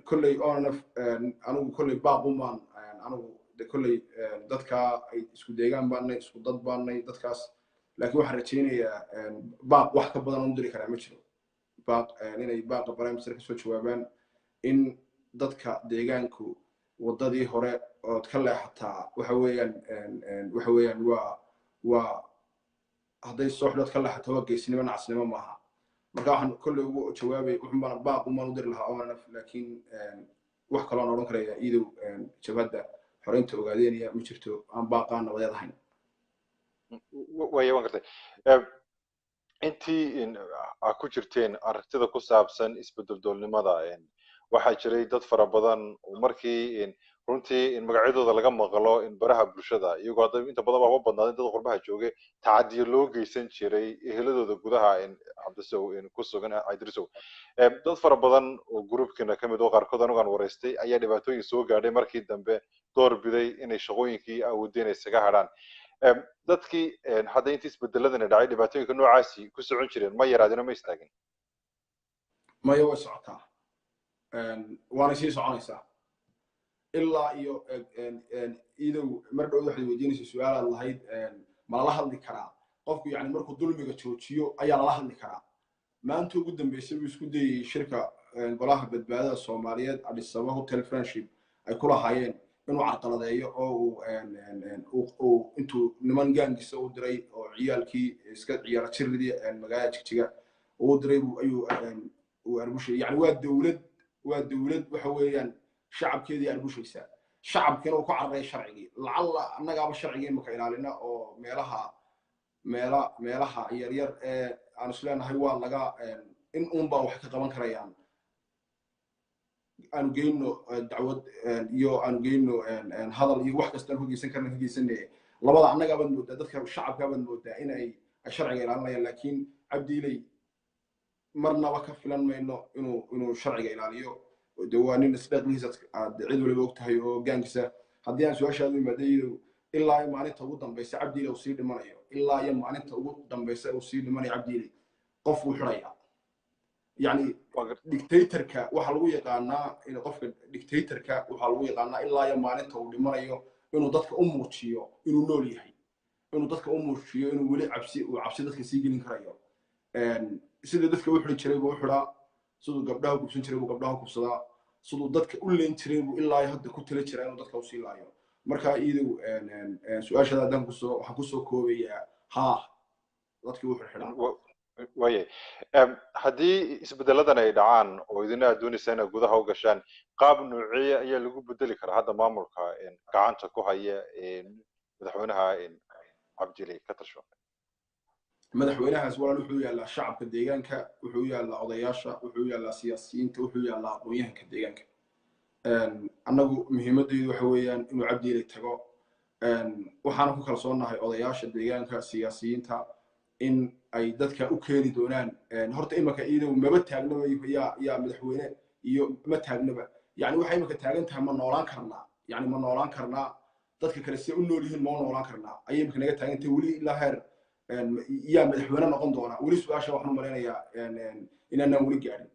Kolley ONLF anigu kolley baaqumaan anigu kolley dadka ay isku deegaan baanay, isku dad baanay dadkaas, laakiin waxaan rajaynayaa baaq wax ka badan u diri karaa ma jiro. Baaq inay baaqa prime minister kasoo jawaabaan, in dadka deegaanku waddadii hore ood ka leexataa waxa weeyaan waa hadday sooxdood ka leexataa waa geesinimo, nacasnimo maaha. Marka waxaan kolley ugu jawaabay wuxuunbaan baaq umaan u diri lahaa ONLF, laakiin wax kaloon odhan karaya iidow Jabhadda Xoreynta Ogaadeynaya ma jirto aan baaqaan nabadeed ahayn. Waya, waan gartay. Intii aa ku jirteen aragtida ku saabsan isbedel doolnimada, waxaa jiray dad fara badan oo markii runtii magacyadooda laga maqlo in baraha bulshada, iyagoo hadda inta badan waxba badnaadeen dad qurbaha joogay, tacadiyo loo geysan jiray eheladooda gudaha Cabdisow ku sugan Idrisow. Dad fara badan oo groupkiina ka mid oo qaarkood anigu aan waraystay ayaa dhibaatooyin soo gaadhay markii dambe door biday inay shaqooyinkii awoodeen ay isaga hadhaan. Dadkii hadda intii isbedeladani dhacay dhibaatooyinka noocaasi ku socon jireen ma yaraadino, ma istaagin? Maya, way socotaa, waanay sii soconaysaa ilaa iyo iidow. Mar dhowd waxaad weydiinaysa su-aalaad lahayd, ma lala hadli karaa qofku? Yani markuu dulmiga joojiyo ayaa lala hadli karaa. Maanta ugu dambeysay buu isku dayayey shirka Golaha Badbaadada Soomaaliyeed Addis Ababa Hotel Friendship ay ku lahaayeen inuu carqaladeeyo oo uu intuu niman gaangisa u diray oo ciyaalkii iska ciyaara jiridii magaalada Jigjiga uu diray ayuu uu arbushay. Yani waa dowlad waxa weeyaan shacabkeedii arbushaysa, shacabkiina uu ku cararay sharcigii. Lacalla annagaaba sharcigii imaka ilaalina oo meelaha meelaha yaryar ee aan isleenahay waa laga in uun baa wax ka qaban karayaan aanu geyno dacwad iyo aanu geyno hadal iyo wax kasta aanu ka geysan karna ka geysane. Labada annagaabaad moodaa, dadka shacabkaabaad moodaa in ay Ay sharciga ilaalinayaan, laakiin Cabdi Iley marnaba ka filan mayno inuu sharciga ilaaliyo. De waa nin isdhaqmihiisa aad cid waliba og tahay oo gaankiisa. Haddii aan su-aashaadu imaadaydo, ilaa iyo maalinta ugu dambaysa Cabdi Iley uu sii dhimanayo, ilaa iyo maalinta ugu dambaysa uu sii dhimanayo, Cabdi Iley qof wuu xidhayaa. Yani dictatorka waxaa lagu yaqaanaa in qofka dictatorka waxaa lagu yaqaanaa ilaa iyo maalinta uu dhimanayo inuu dadka u muujiyo inuu nool yahay, inuu dadka u muujiyo inuu weli cabsi uu cabsi dadka sii gelin karayo. Sida dadka u xidhi jiray buu u xidhaa, siduu gabdhaha u kubsan jiray buu gabdhaha u kubsadaa, siduu dadka u leyn jiray buu ilaa hadda ku tala jiraa inuu dadka usii laayo. Marka iidow, su-aashaada haddaan kusoo waxaan kusoo koobayaa haa, dadkii u xidhxidhaa. Waayay, haddii isbedeladan ay dhacaan oo idina aad doonaysa inaad gudaha u gashaan, qaab noociya ayaa lagu bedeli karaa hadda maamulka gacanta ku haya madaxweynaha Cabdi Iley ka tasho? Madaxweynahaas, walaal, wuxuu yaallaa shacabka deegaanka, wuxuu yaallaa odayaasha, wuxuu yaallaa siyaasiyiinta, wuxuu yaallaa aqoon-yahanka deegaanka. Annagu muhiimadaydu waxa weeyaan inuu Cabdi Iley tago. Waxaana ku kalsoonnahay odayaasha deegaanka, siyaasiyiinta, in ay dadka u keeni doonaan. Horta imaka iidow maba taagnaba yaa madaxweyne iyo ma taagnaba. Yani waxay imaka taagan tahay ma noolaan karnaa, yani ma noolaan karnaa, dadka kale see u nool yihiin ma u noolaan karnaa ayay imaka naga taagan tahay. Weli ilaa heer yaa madaxweyne noqon doona, weli su-aasha waxaan u malaynayaa inaanaan weli gaadhin.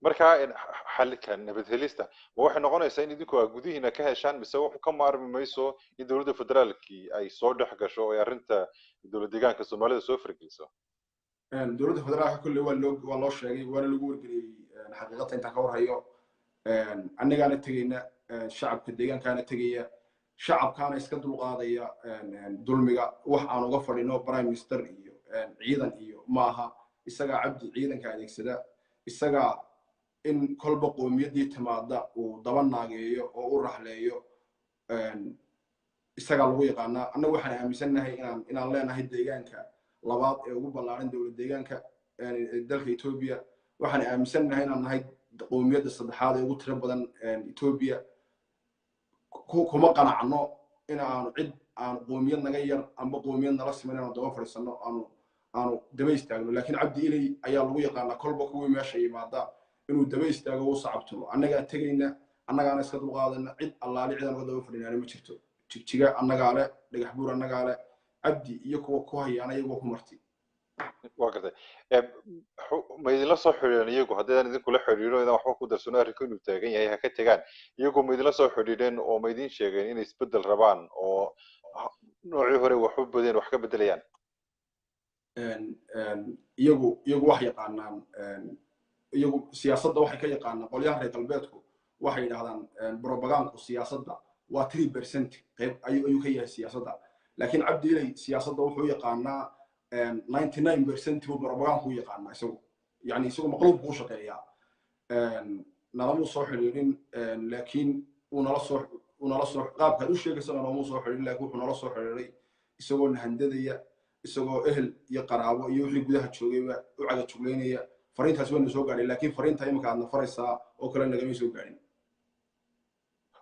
Marka xalka nabadhelista ma waxay noqonaysaa in idinku aa gudihiina ka heshaan, mise wuxuu ka maarmi mayso in dowladda federaalkii ay soo dhex gasho oo ay arrinta dowlad deegaanka Soomaalida soo fargeliso? Dowladda federaalka kolley waa loo sheegay, waana lagu wargeliyey. Xaqiiqata intaan ka warhayo, annagaana tegayna, shacabka deegaankaana tegaya, shacabkaana iska dulqaadaya dulmiga. Wax aan uga fadhino prime minister iyo ciidan iyo maaha. Isagaa Cabdi ciidanka adeegsada, isagaa in kolba qowmiyaddii timaada uu daba naageeyo oo u raxleeyo, isagaa lagu yaqaanaa. Annagu waxaan aaminsannahay inaan leenahay deegaanka labaad ee ugu ballaaran dowlad deegaanka dalka Etoobiya. Waxaan aaminsannahay inaan nahay qowmiyadda saddexaad ee ugu tiro badan Etoobiya. Kuma qanacno in aanu cid aanu qowmiyad naga yar amba qowmiyad nala siman inaanu daba fadhiisano, aanu daba istaagno. Laakiin Cabdi Iley ayaa lagu yaqaanaa kolba kuwii meesha yimaada inuu daba istaago, u sacabtumo. Annagaa tegayna, annagaana iska dulqaadana. Cid allaali cidaan uga daba fadhinaana ma jirto. Jigjiga annagaa le, Dhagax Buur annagaa le, Cabdi iyo kuwa ku hayaana iyagoo ku marti. Waa gartay. Ma idinla soo xidhiidheen iyagu? Haddaydan idinkula xidhiidho idan waxba ku darsano, arrinku inuu taagan yahay ha ka tegaan. Iyagu ma idinla soo xidhiidheen oo ma idin sheegeen inay isbeddel rabaan oo noocii hore wax u badeen wax ka beddelayaan? Iyagu wax yaqaanaan, iyagu siyaasadda waxay ka yaqaanaan qolyaha reer galbeedku. Waxay yidhahdaan propagandaku siyaasadda waa 3% qayb ayuu ka yahay siyaasadda, laakiin Cabdi Iley siyaasadda wuxuu yaqaanaa 99% buu propagandaku u yaqaanaa isagu. Yani isagu maqluub buu shaqeeyaa. Nalamuu soo xidhiidhin, laakiin uu nala soo qaabkaad u sheegaysana noomuu soo xidhiidhin, laakiin wuxuu nala soo xidhiidhay isagoo nahandadaya, isagoo ehel iyo qaraabo iyo wixii gudaha joogayba u caga juglaynaya. Fariintaas waa na soo gaadhay, laakiin fariinta imika aadna faraysaa oo kale nagamay soo gaadhin.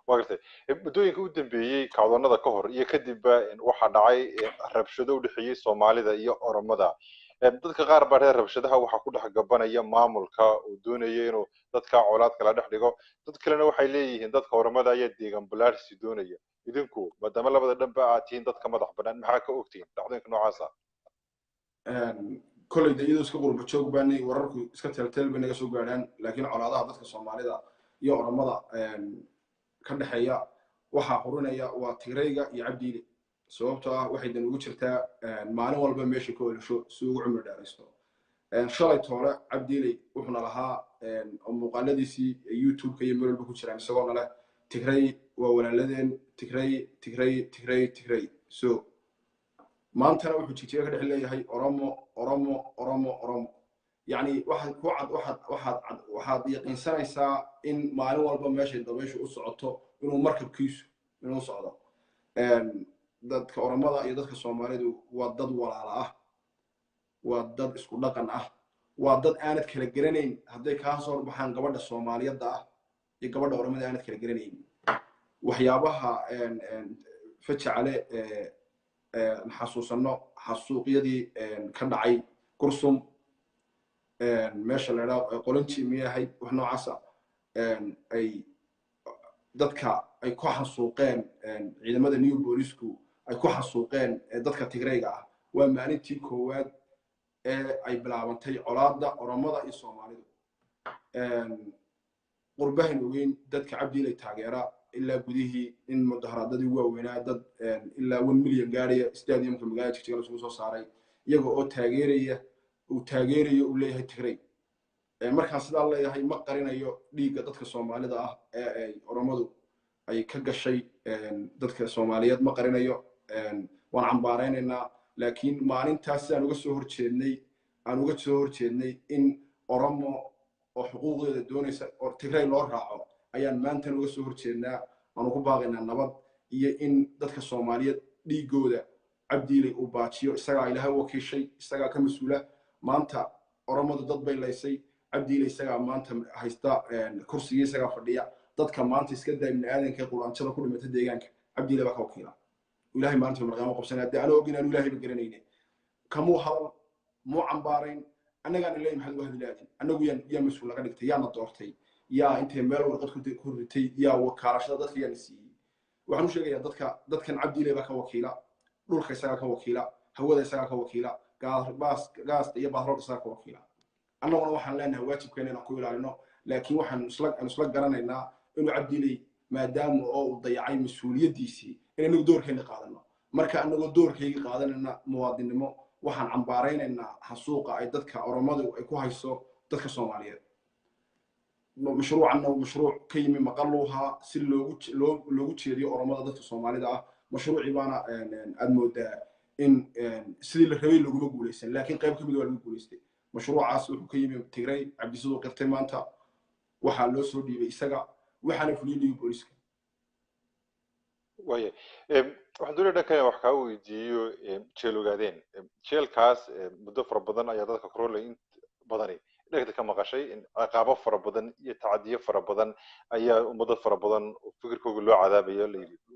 Waa gartay. Muddooyinka u dambeeyey, kacdoonnada ka hor iyo kadibba, waxaa dhacay rabshado u dhexeeyey Soomaalida iyo Oromada. Dadka qaar baa reer rabshadaha waxaa ku dhex gabanaya maamulka uu doonaya inuu dadka colaad kala dhex dhigo. Dad kalena waxay leeyihiin dadka Oromada ayaa deegaan balaarsi doonaya. Idinku maadaama labada dhanba aad tihiin dadka madax bannaan, maxaa ka ogtihiin dhacdooyinka noocaas ah? Kolley de iyadoo iska qurba joog baanay, wararku iska teelteel bay naga soo gaadhaan, laakiin colaadaha dadka Soomaalida iyo Oromada ka dhexeeya waxaa hurinaya waa Tigrayga iyo Cabdi Iley, sababtoo ah waxay dan ugu jirtaa maalin walba meesha ka olasho si ugu cumri dheeraysto. Shalay toole Cabdi Iley wuxuuna lahaa oo muuqaaladiisii YouTube-ka iyo meel walba ku jiraan isagoona leh Tigray waa walaaladeen, Tigray, Tigray, Tigray, Tigray. So maantana wuxuu Jigjiga ka dhex leeyahay Oromo, Oromo, Oromo, Oromo. Yacni waxaad ku cad waxaad yaqiinsanaysaa in maalin walba meeshay dabayshu u socoto inuu markabkiisu inuu socdo. Dadka Oromada iyo dadka Soomaalidu waa dad walaala ah, waa dad isku dhaqan ah, waa dad aanad kala garanayn. Hadday kaa soo horbaxaan gabadha Soomaaliyadda ah iyo gabadha Oromada, aanad kala garanayn. Waxyaabaha fajacale. Xasuusanno xasuuqyadii ka dhacay Gursum, meesha la idhaho Qolanji miyahay, wax noocaasa, ay dadka ay ku xasuuqeen ciidamada New Boolisku, ay ku xasuuqeen dadka Tigrayga ah. Waa maalintii koowaad ee ay bilaabantay colaadda Oromada iyo Soomaalidu. Qurbahan ogeyn dadka Cabdiilay taageera ilaa gudihii in mudaharaadadii ugu waaweynaa, dad ilaa 1 million gaaraya stadiumka magaalada Jigjiga lasugu soo saaray, iyaga oo taageeraya, uu taageerayo, uu leeyahay Tigray. Markaan sidaa leeyahay, ma qarinayo dhiigga dadka Soomaalida ah ee ay Oromadu ay ka gashay dadka Soomaaliyeed, ma qarinayo, waan cambaaraynaynaa. Laakiin maalintaas sidaan uga soo horjeednay, aan uga soo horjeednay in Oromo oo xuquuqdeeda doonaysa oo Tigray loo raaco, ayaan maantan uga soo horjeednaa. Aan ugu baaqaynaa nabad iyo in dadka Soomaaliyeed dhiiggooda Cabdiilay uu baajiyo. Isagaa Ilaahay wakiishay, isagaa ka mas-uula. Maanta Oromadu dad bay laysay, Cabdiilay isagaa maanta haysta kursigii, isagaa fadhiya. Dadka maanta iska daa ibni aadanka quraanjada ku dhimata deegaanka, Cabdiilay baa ka wakiila. Ilahay maalinta marqaamo qabsanaya. Dee anoo og inaanu Ilaahayba garanayne, kamuu hadal, muu cambaarayn. Annagaan ilaahay maxaad uga hadlaadin? Annagu yaa mas-uul laga dhigtay? Yaana doortay? Yaa intay meel warqad ku ritay? Yaa wakaalashada dadka yaana siiyey? Waxaan u sheegayaa dadka, dadkan Cabdiilay baa ka wakiila. Dhulka isagaa ka wakiila, hawada isagaa ka wakiila, gaasta iyo batroolka isagaa ka wakiila. Annaguna waxaan leenahay waajibkeena inaan ku ilaalino. Laakiin waxaan isla garanaynaa inuu Cabdiilay, maadaama oo uu dayacay mas-uuliyaddiisii, in anagu doorkeena qaadano. Marka anagoo doorkayga qaadanayna muwaadinnimo, waxaan cambaaraynaynaa xasuuqa ay dadka Oromadu ay ku hayso dadka Soomaaliyeed. Mashruucanna mashruuc ka yimi maqaluuhaa si loogu jeediyo Oromada dadka Soomaalida ah. Mashruucii baana aad moodaa in sidii la rabay laguma guuleysan, laakiin qayb ka mid waa lagu guuleystay. Mashruucaas wuxuu ka yimi Tigray. Cabdisiduu qirtay maanta, waxaa loo soo dhiibay isaga, waxaana fuliyey Liyu Booliska. Waaya, waxaan doonaya dhankan wax kaa weydiiyo jeel Ogaadeen. Jeelkaas muddo fara badan ayaa dadka korolay in badani dhegta ka maqashay in ciqaabo fara badan iyo tacadiyo fara badan ayaa ummado fara badan fikirkooga loo cadaabayo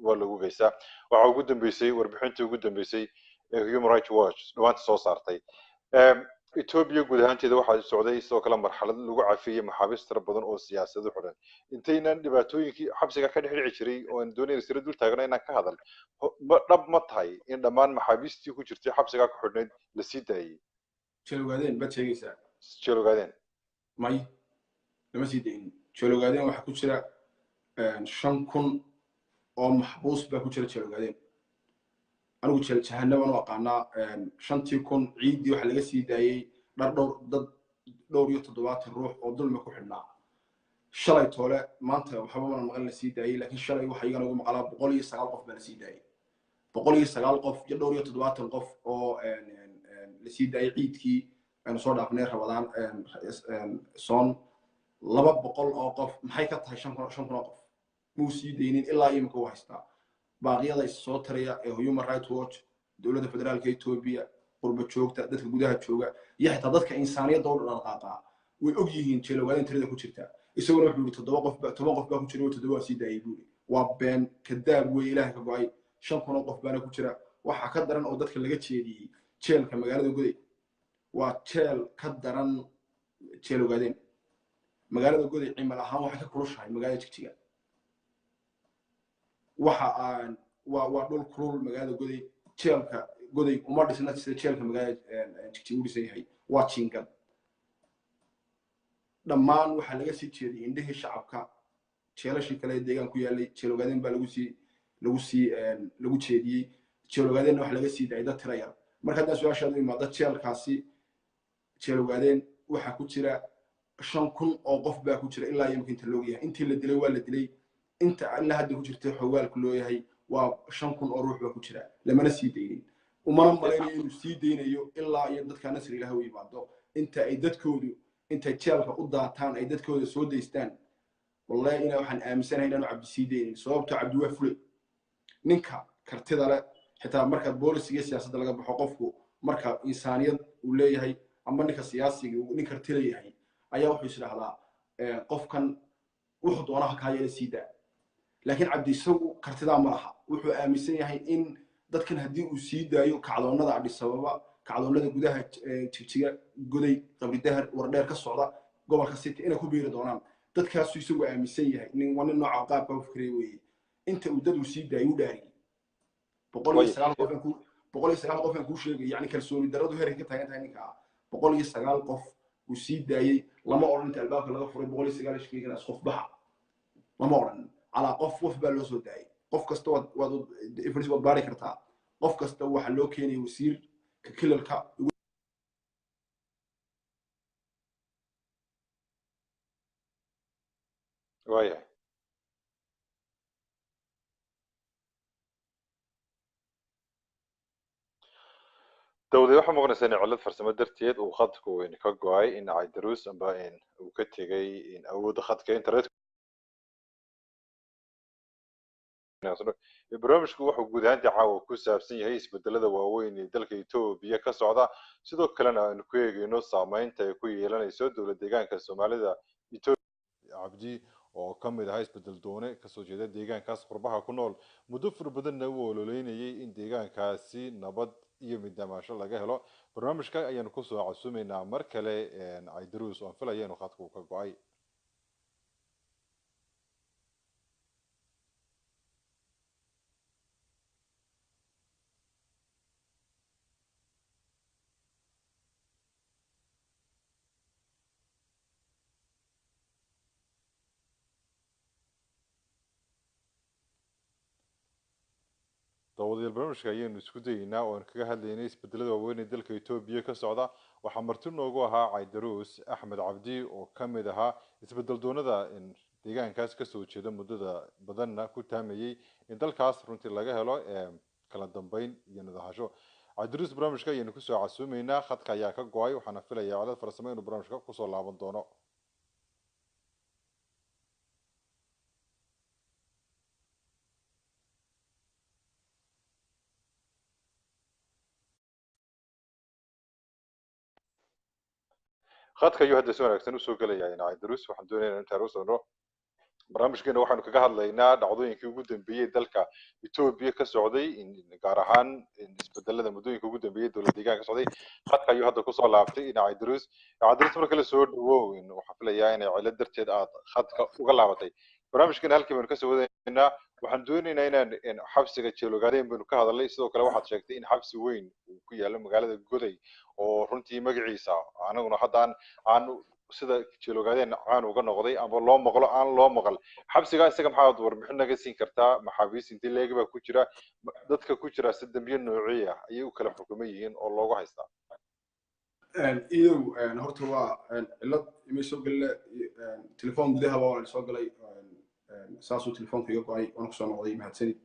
waa lagu geystaa. Waxaa ugu dambeysay warbixintii ugu dambeysay ee Human Rights Watch dhawaanta soo saartay. Ethiopia guud ahaanteeda waxaa socday sidoo kale marxalad lagu cafiyey maxaabiist tira badan oo siyaasado xidhan. Intaynaan dhibaatooyinkii xabsiga ka dhex dhici jiray oo aan doonayna sira dul taagno inaan ka hadal, dhab ma tahay in dhammaan maxaabiistii ku jirtay xabsigaa ku xidhnayd la sii daayey? Jeel Ogaadeen baad sheegaysaa? Jeel Ogaadeen. May, lama sii daynin. Jeel Ogaadeen waxaa ku jira 5000 oo maxbuus baa ku jira jeel Ogaadeen. Anigu jeel jahannaban u aqaanaa. 5000 ciiddii waxaa laga sii daayey dhar dhowr dad, dhowr iyo toddobaatan ruux oo dulmi ku xidhnaa. Shalay toole, maanta waxba mana maqan la sii daayey, laakiin shalay waxa igana ugu maqalaa 109 qof baa la sii daayey. 109 qof iyo dhowr iyo toddobaatan qof oo la sii daayey ciidkii aynu soo dhaafnay, Rabadaan soon, 200 oo qof maxay ka tahay 5000? 5000 oo qof muu sii daynin, ilaa imika u haystaa. Baaqyada is soo taraya ee Human Rights Watch, dowladda federaalka Ethiopia, qurba joogta, dadka gudaha jooga iyo xitaa dadka insaaniyadda u dhaqaaqaa way og yihiin jeel Ogaadeen tirada ku jirta. Isaguna wuxuu yidhi 7 qof, 10 qof baa ku jira oo 7 waa sii daayay buu yidhi. Waa been, kadaab weeye, Ilaahay ka go'ay. 5000 oo qof baana ku jira. Waxaa ka daran oo dadka laga jeediyey jeelka magaalada Goday. Waa jeel ka daran jeel Ogaadeen. Magaalada Goday cimil ahaan waxay ka kulushahay magaalada Jigjiga. Waxa aan waa dhul kulul magaalada Goday. Jeelka Goday uma dhisna sida jeelka magaalada Jigjiga u dhisan yahay, waa jiingad. Dhammaan waxaa laga sii jeediyey indhihii shacabka jeelashii kale ee deegaan ku yaallay. Jeel Ogaadeen baa lagu sii lagu jeediyey. Jeel Ogaadeenna waxaa laga sii daayay dad tira yar. Marka haddaan su-aashaadu imaado, jeelkaasi jeel Ogaadeen waxaa ku jira 5000 oo qof baa ku jira ilaa imika inta loogayahay. Intii la dilay waa la dilay, inta ilaa hadda ku jirtay xogaalku looyahay waa 5000 oo ruux baa ku jira. Lamana sii daynin, umana malaynayo inuu sii daynayo ilaa iyo dadka nasri Ilaah u yimaado. Inta ay dadkoodu intay jeelka u daataan, ay dadkooda soo daystaan, wallahi ina waxaan aaminsanahay inaanu Cabdi sii daynin. Sababto Cabdi waa fulay. Ninka kartida leh, xitaa marka boolisiga siyaasadda laga baxo, qofku marka insaaniyad uu leeyahay ama ninka siyaasiga nin karti leeyahay ayaa wuxuu is idhahdaa qofkan wuxuu doonaha kaa yeela, sii daa. Laakiin Cabdi isagu kartidaa ma laha. Wuxuu aaminsan yahay in Dadkan haddii uu sii daayo kacdoonnada Addis Ababa, kacdoonnada gudaha Jigjiga, Goday, Qabridahar, Wardheer ka socda, gobolka City inay ku biiri doonaan dadkaasuu isagu aaminsan yahay. Nin waa nin nooca qaabka u fikiraya weeye. Inta uu dad uu sii daayay u dhaariyey 109 qof aan ku 109 qof aan kuu sheegay. Yani kalsooni darradu heerka ka taagan tahay ninka ah, 109 qof uu sii daayey lama odhan. Inta albaabka laga furay 109 sheeganaas qof baxa lama odhan. Calaa qof qof baa loo soo daayay. Qof kasta waad waad waad baari kartaa. Qof kasta waxaa loo keenayay wasiir ka kilalka. Waayahay, dawladeed waxaa muuqanaysa in cillad farsamo darteed uu khadku ka go'ay in Caydaruus amba uu ka tegay awoodda khadka internet. Barnaamijku wuxuu guud ahaantii caawa ku saabsan yahay isbedelada waaweyn ee dalka Etoobiya ka socda, sidoo kalena aynu ku eegeyno saameynta ay ku yeelanayso dowlad deegaanka Soomaalida Etoobiya. Cabdi oo ka mid ahaa isbedel doone kasoo jeeda deegaankaas, qurbaha ku nool, muddo fara badanna u ololeynayay in deegaankaasi nabad iyo midnaamasho laga helo, barnaamijka ayaanu kusoo casuumaynaa mar kale Caydaruus oo aan filaya inuu khadku ka go'ay. Daawadayaal, barnaamijka ayaynu isku dayeynaa oo aan kaga hadlaynay isbedelada waaweyn ee dalka Etoobiya ka socda. Waxaa marti noogu ahaa Caydaruus Axmed Cabdi oo ka mid ahaa isbedel doonada deegaankaas kasoo jeeda, muddada badanna ku taamayey in dalkaas runtii laga helo kala dambeyn iyo nadahasho. Caydaruus barnaamijka ayaynu kusoo casuumeynaa. Khadka ayaa ka go'ay, waxaana filayaa cilad farsamo inuu barnaamijka kusoo laaban doono. Khadka ayuu hadda si wanaagsan usoo gelayaa Caydaruus. Waxaan doonaynaa intaan usoo barnaamijkeena waxaanu kaga hadlaynaa dhacdooyinkii ugu dambeeyey dalka Etoobiya ka socday, gaar ahaan isbedelada muddooyinka ugu dambeeyey dowlad deegaanka ka socday. Khadka ayuu hadda kusoo laabtay Caydaruus. Caydaruus, mar kale soo dhawow. Waxaan filayaa inay cilad darteed aad khadka uga laabatay. Barnaamijkeena halkii baynu kasoo wadaynaa. Waxaan doonaynaa inaan xabsiga Jeelogaadeen baynu ka hadalnay. Sidoo kale waxaad sheegtay in xabsi weyn uu ku yaalo magaalada Goday oo runtii magaciisa anaguna hadda aan sida Jeelogaadeen caan uga noqday ama loo maqlo aan loo maqal xabsigaa isaga. Maxaad warbixin naga siin kartaa? Maxaabiis intii leegi baa ku jira? Dadka ku jira si dambiye noocii ah ayay u kala xukuman yihiin oo loogu haystaa? Idow, horta waa cillad imay soo gelina. Telefoon gudaha baa waan soo galay, saasuu telefoonka iga go'ay, waan kusoo noqday. Mahadsanid.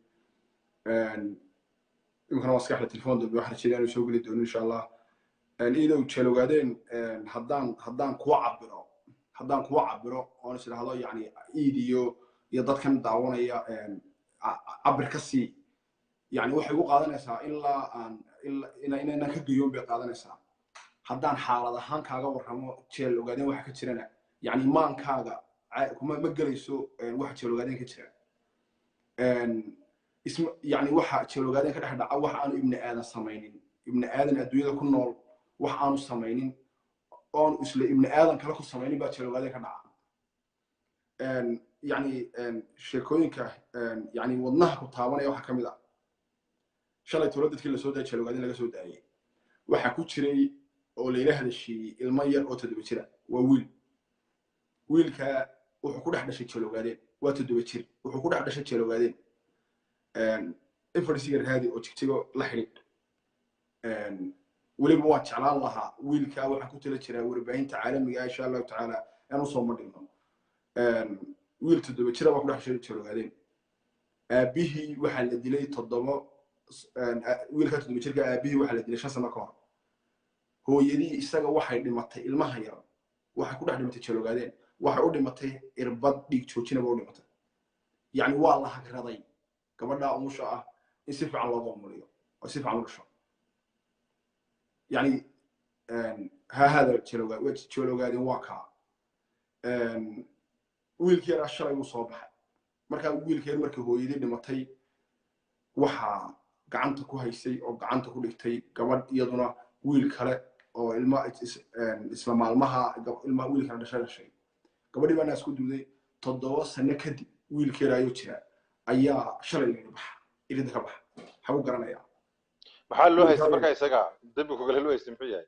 Iminkana waa iska xidhay telefoon dambe, waxaan rajeynaya inuu soo geli doono insha Allah. Idow, Jeelogaadeen haddaan kuwa cabiro oon is idhaahdo yani iid iyo dadkan daawanaya cabir ka sii, yani waxay igu qaadanaysaa ilaa aan inaan ka geyoon bay qaadanaysaa. Haddaan xaalad ahaan kaaga warramo Jeel Ogaadeen waxa ka jirana, yani maankaaga kuma ma gelayso waxa Jeel Ogaadeen ka jira. Isma yani waxa Jeel Ogaadeen ka dhex dhaca wax aanu ibni aadan samaynin, ibni aadan adduunyada ku nool wax aanu samaynin oonu isla ibni aadan kale ku samaynin baa Jeel Ogaadeen ka dhaca. Yani sheekooyinka yani wadnaha ku taabanaya waxaa ka mid ah shalay tolo dadkii lasoo daayay Jeel Ogaadeen laga soo daayay waxaa ku jiray oo layla hadashiiyey ilmo yar oo 7 jira. Waa wiil. Wiilka wuxuu ku dhex dhashay Jeel Ogaadeen. Waa 7 jir, wuxuu ku dhex dhashay Jeel Ogaadeen. Efarsiga raadi oo Jigjigo la xidhiidh. Weliba waan jeclaan lahaa wiilka waxaan ku tala jiraa warbaahinta caalamiga ah insha Allahu tacaala inaan usoo madhigno. Wiil 7 jira baa ku dhex dhashay Jeel Ogaadeen. Aabihii waxaa la dilay toddoba, wiilka 7 jirka aabihii waxaa la dilay 5 sano ka hor. Hooyadii isaga waxay dhimatay, ilmaha yar waxay ku dhex dhimatay Jeel Ogaadeen. Waxay u dhimatay irbad dhiig joojinaba u dhimatay. Yacni waa la hagraday gabadha umusha ah in si fiican looga umuliyo oo si fiican u dhasho. Yani ha hada Jeel Ogaadeen waa kaa. Wiilkii yaraa shalay wuu soo baxay. Markaa wiilkii yar markii hooyadii dhimatay waxaa Gacanta ku haysay oo gacanta ku dhigtay gabadh iyaduna wiil kale oo ilma isla maalmaha ilma wiil kale dhashay. Gabadhii baa naas ku duuday. 7 sano kadib wiilkeeda ayuu jira ayaa shalay laga baxa, irinta ka baxa. Xagu garanayaa? Maxaa loo haystay markaa isaga? Dembi ku gale loo haystay muxuu yahay?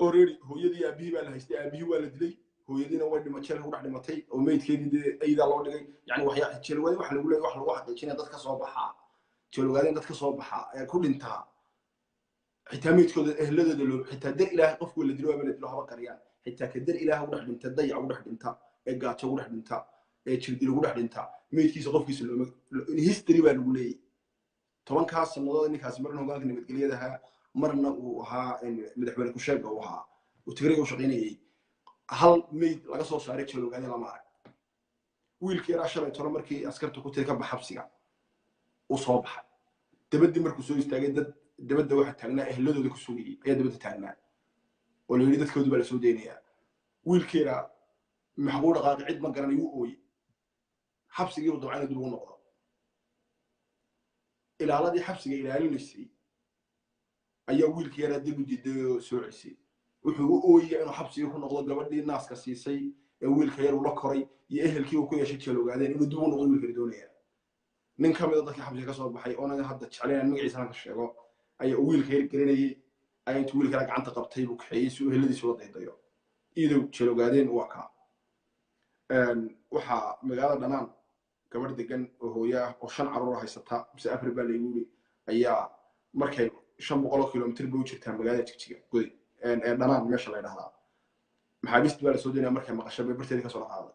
Already hooyadii, aabihii baa la haystay. Aabihii waa la dilay, hooyadiina way dhima, jeelka ku dhex dhimatay oo meydkeedii dee aydaa loo dhigay. Yani waxyaa jeelwaadin waxa lagu leeyahay, wax lagu xaqiijinaya dad ka soo baxaa jeelwaadin, dad ka soo baxaa ee ku dhintaa, xitaa meydkooda ehladooda loo, xitaa dar Ilaahay qofku la dilo waaba la dilo, haba qariyaan. Xitaa ka dar Ilaahay ugu dhex dhinta, dayac ugu dhex dhinta, ee gaajo ugu dhex dhinta, ee jirdil ugu dhex dhinta, meydkiisa qofkiisa looma. History baa lagu leeyahy. 10kaas sannadood ninkaasi marna hogaanka nabadgelyada ahaa, marna uu ahaa madaxweyne ku-sheegga uu ahaa, uu Tigreega u shaqaynayay, hal meyd laga soo saaray jeeloogaadin lama arag. Wiilkii yaraa shalay tolo markii askarta ku tiri ka bax xabsiga, uu soo baxay. Dabadii markuu soo istaagay, dad dabadda waxa taagnaa ehladooda ku sugayay ayaa dabadda taagnaa oo la yidhi dadkoodu baa lasoo daynayaa. Wiilkii yaraa maxquu dhaqaaqi cid ma garanay, wuu ooyey. Xabsigii uu dabcan dib ugu noqdo. Ilaaladii xabsiga ilaalinaysay ayaa wiilkii yaraa dib u diiday oo soo celisay. Wuxuu u ooyaya inuu xabsigii ku noqdo, gabadhii naaska siisay ee wiilka yar uu la koray iyo ehelkii uu ku yeeshay jeel ogaadeen inuu dib u noqdo wiilkani doonaya. Nin ka mida dadkii xabsiga ka soo baxay oona hadda jeclayn magaciisana ka sheego ayaa uu wiilka yar gelinayay, ayaa intuu wiilka yar gacanta qabtay buu kaxeeyey si uu eheladiisa ula daydayo. Iidow, jeel ogaadeen waa kaa. Waxaa magaalada Dhanaan gabadh degan oo hooyo ah oo shan carruur haysata mise afar baa laygu yiri ayaa markay 500 kilomitir bay u jirtaa magaalada Jigjiga Goday ee Dhanaan meesha la yidhahdaa. Maxaabiista baa lasoo daynaya markay maqasho bay barteedii kasoo dhaqaaday.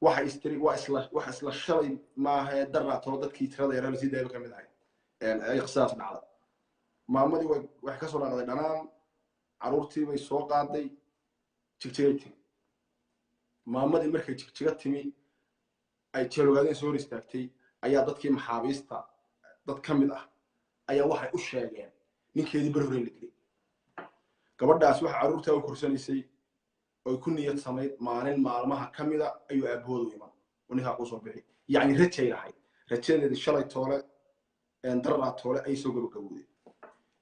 Waxa istiri waa isla waxa isla shalay maaha, daraa tolo dadkii tirada yaraa lasii daayba kamid ahay ay qisadaas dhacday. Maamadii way waxay kasoo dhaqday Dhanaan, carruurtii bay soo qaaday, Jigjigay timi. Maamadii markay Jigjiga timi ay jeelogaadeen soo hor istaagtay ayaa dadkii maxaabiista dad ka mid ah ayaa waxay u sheegeen ninkeedii bar hore la dilay. Gabadhaas waxa carruurtaa u korsanaysay oy ku niyad samayd maalin maalmaha ka mida ayuu aabbahoodu iman oo ninkaa kusoo bixi. Yacni rajay lahayd, rajadeedii shalay toole, daraa toole ay soo gabagabowday.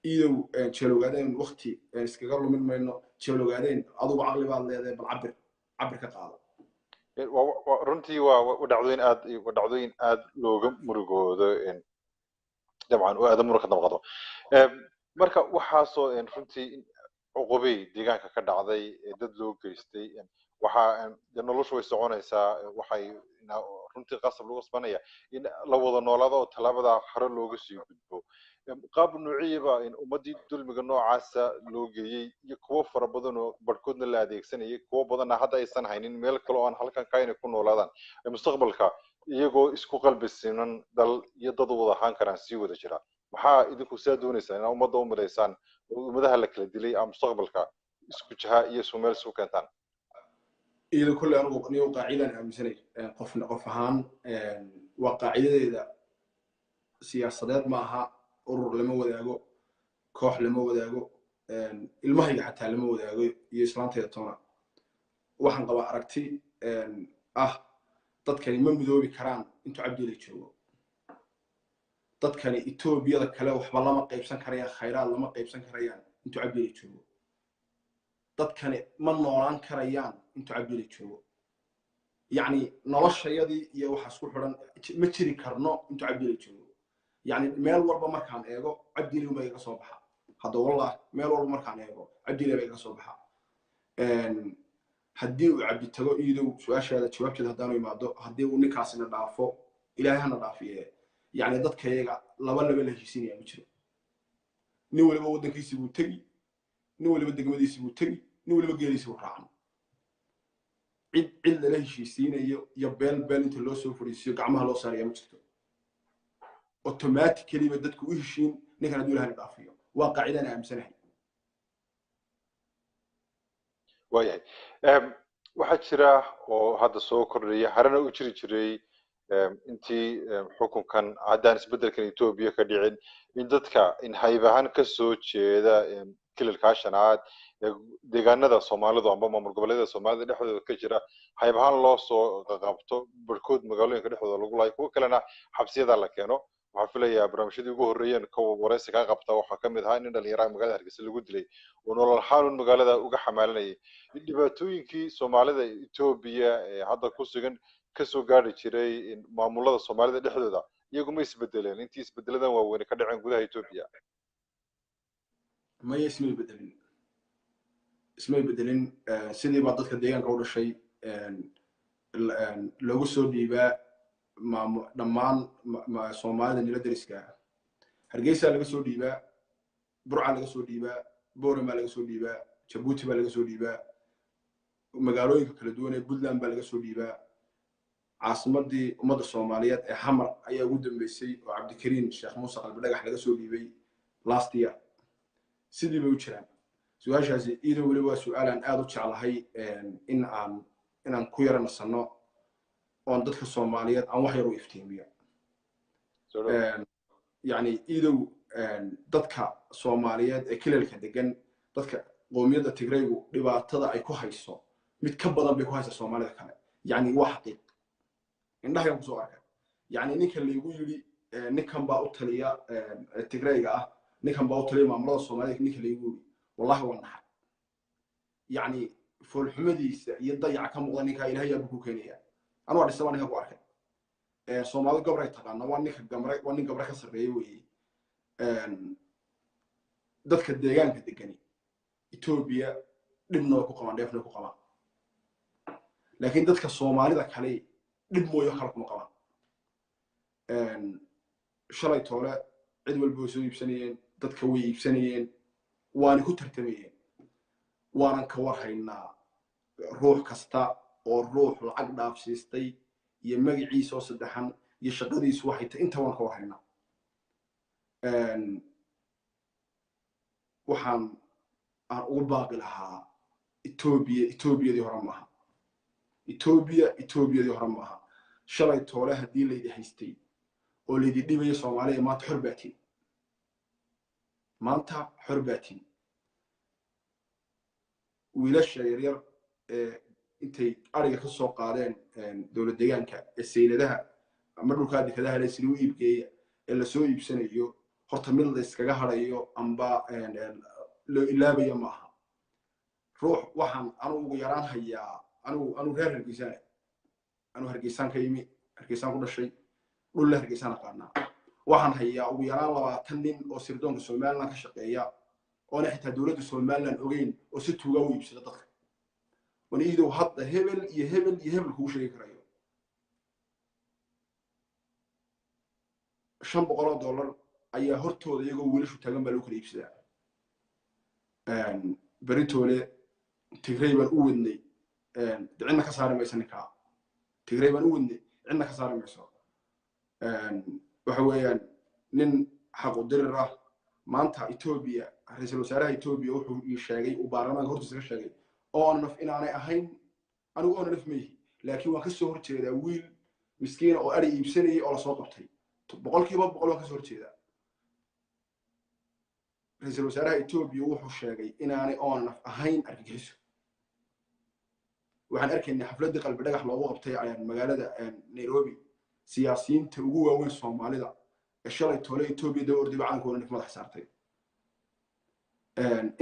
Iidow, jeelogaadeen wakti iskaga lumin mayno. Jeelogaadeen adugu caqli baad leedahay, bal cabir cabir ka qaado. Runtii waa dhacdooyin aad, waa dhacdooyin aad looga murugoodo dabcan, oo aada murug ka damqado. Marka waxaasoo runtii cuqubay deegaanka ka dhacday, dad loo geystay, waxaa noloshu way soconaysaa. Waxay runtii qasab lagu qasbanaya in la wada noolaado oo tallaabada hore looga sii gudbo. Qaab nuuciyaba ummaddii dulmiga noocaasa loo geeyey iyo kuwo fara badan oo barhkoodna la adeegsanayay, kuwo badanna hadda aysan haynin meel kale oo aan halkan ka inay ku noolaadaan, mustaqbalka iyagoo isku qalbi siman dal iyo dad u wada ahaan karaan sii wada jira. Maxaa idinku sidaa doonaysaan inaa ummadda u midaysaan oo ummadaha la kala dilay aa mustaqbalka isku jaha iyo isku meel isu keentaan? Iyadoo kolley anigu niyo qaacidaan aaminsanay, qofna qof ahaan waa qaacidadeeda siyaasadeed ma aha. Urur lama wadaago, koox lama wadaago, ilmahayga xataa lama wadaago iyo islaantayda toona. Waxaan qabaa aragti ah dadkani ma midoobi karaan intuu Cabdiile joogo. Dadkani Etoobiyada kale waxba lama qaybsan karayaan, khayraad lama qaybsan karayaan intuu Cabdiile joogo. Dadkani ma noolaan karayaan intuu Cabdiile joogo. Yacni noloshayadii iyo waxa isku xidhan ma jiri karno intuu Cabdiile joogo. Yacni meel walba markaan eego Cabdiile unbaa igaga soo baxa hadda. Wallah, meel walba markaan eego Cabdiile baa igaga soo baxa. Haddii uu Cabdi tago, Iidow, su-aashaada jawaabteeda haddaanu imaado, haddii uu ninkaasina dhaafo, Ilaahay hana dhaafiye, yacni dadkayaga laba laba la heshiisinaya ma jiro. Nin waliba waddankiisii buu tegi, nin waliba degmadiisii buu tegi, nin waliba geeliisii buu raacan. Cid cid lala heshiisiinayo iyo beel beel inta loo soo fadhiisiyo gacmaha loo saaraya ma jirto. Automatically ba dadku u heshiin ninkan hadduu Ilahayna dhaafiyo. Waa qaacidaan aaminsanahay. Waayahay, waxaa jira oo hadda soo kordhaya, harena u jiri jiray intii xukunkan haddaan isbeddelkan Etoobiya ka dhicin, in dadka in hayb ahaan ka soo jeeda kililkaa shanaad ee deegaanada Soomaalidu amba maamul goboleedyada Soomaalida dhexdooda ka jira hayb ahaan loo soo qabto, barhkood magaalooyinka dhexdooda lagu lahayo, kuwo kalena xabsiyada la keeno. Waxaan filayaa barnaamijyadii ugu horreeyeen ka wareysi kaa qabta waxaa ka mid ahaa nin dhalinyaraha magaalada Hargeysa lagu dilay oo nolol ahaan magaalada uga xamaalanayay. Dhibaatooyinkii Soomaalida Etoobiya ee hadda ku sugan kasoo gaari jiray maamulada Soomaalida dhexdooda, iyagu ma isbedeleen intii isbedeladan waaweyne ka dhaceen gudaha Etoobiya? Maya, ismay bedelin, ismay bedelin. Sidii baa dadka deegaanka u dhashay loogu soo dhiibaa dhammaan Soomaalida nila deriska. Hargeysa laga soo dhiibaa, Burca laga soo dhiibaa, Boorama laga soo dhiibaa, Jabuuti baa laga soo dhiibaa, magaalooyinka kala duwan ee Puntland baa laga soo dhiibaa. Caasimadii ummadda Soomaaliyeed ee Xamar ayaa ugu dambeysay oo Cabdikariin Sheekh Muuse Qalbidhagax laga soo dhiibay last year. Sidii bay u jiraan. Su-aashaasi iyadoo weli waa su-aal aan aad u jeclahay in aan inaan ku yara nasanno oon dadka Soomaaliyeed aan wax yar u iftiimiyo. Yani iidow, dadka Soomaaliyeed ee kilalka degan, dadka qoomiyadda Tigraygu dhibaatada ay ku hayso mid ka badan bay ku haysaa Soomaalida kale. Yani waa xaqiiq, indhahayan kusoo arkay. Yani ninka laygu yidhi ninkan baa u taliya Tigrayga ah, ninkan baa u taliya maamulada Soomaalida, ninka laygu yidhi, wallahi waa naxay. Yani foolxumadiisa iyo dayaca ka muuqda ninkaa Ilahay yaabuu ku keenaya. Anu waa dhisaba ninka ku arkay. Soomaali gobray taqaana, waa ninka gamre, waa nin gabre ka sarreeya weeye. Dadka deegaanka degani Etoobiya dhibna way ku qabaan, dheefna way ku qabaan, laakiin dadka Soomaalida kale dhib mooyo kale kuma qabaan. Shalay toole cid walba way soo iibsanayeen, dadka way iibsanayeen, waana ku tartamayeen. Waanan ka war haynaa ruux kasta oo ruux lacag dhaafsiistay iyo magaciisa oo saddexan iyo shaqadiisu waxay tahay, inta waan ka war haynaa. Waxaan aan ugu baaqi lahaa Etoobiya, Etoobiyadii hore maaha. Etoobiya Etoobiyadii hore maaha. Shalay toole haddii laydi haystay oo laydi dhibaya Soomaaliya, maanta xor baatiin, maanta xor baatiin. Wiilasha yaryar ee intay ariga ka soo qaadeen dowlad deegaanka ee sayladaha ama dhulkaa dekadaha le sida u iibgeeya ee lasoo iibsanayo, horta mid la iskaga harayo amba loo ilaabaya maaha. Ruux waxaan anu ugu yaraan hayaa, anu reer Hargeysaan, anu Hargeysaan ka yimi, Hargeysaan ku dhashay, dhulle Hargeysaan aqaanaa. Waxaan hayaa ugu yaraan 20 nin oo sirdoonka Somaliland ka shaqeeya oona xitaa dowladda Somaliland ogeyn oo si tuuga u iibsada dadka, oona iidow hadda hebel iyo hebel iyo hebel kugu sheegi karayo. $500 ayaa hortooda iyagoo wiilashu taagan baa lagu kala iibsadaa. Beritoole Tigray baan u wadnay, cidna ka saari mayso ninkaa. Tigray baan u wadnay, cidna ka saari mayso. Waxa weeyaan nin xaqu dirir ah. Maanta Etoobiya, ra-iisul wasaaraha Etoobiya wuxuu ii sheegay, uu baarlamaanka hortiisa ka sheegay ONLF inaanay ahayn. Anigu ONLF ma yihi, laakiin waan kasoo horjeedaa wiil miskiina oo ari iibsanayay oo lasoo qabtay. 100% waan kasoo horjeedaa. Ra-iisul wasaaraha Etoobiya wuxuu sheegay inaanay ONLF ahayn argagixiso. Waxaan arkaynay xafladdii Qalbi Dhagax loogu qabtay magaalada Nairobi, siyaasiyiinta ugu waaweyn Soomaalida ee shalay toole Etoobiya daba ordayba calanka ONLF madax saartay.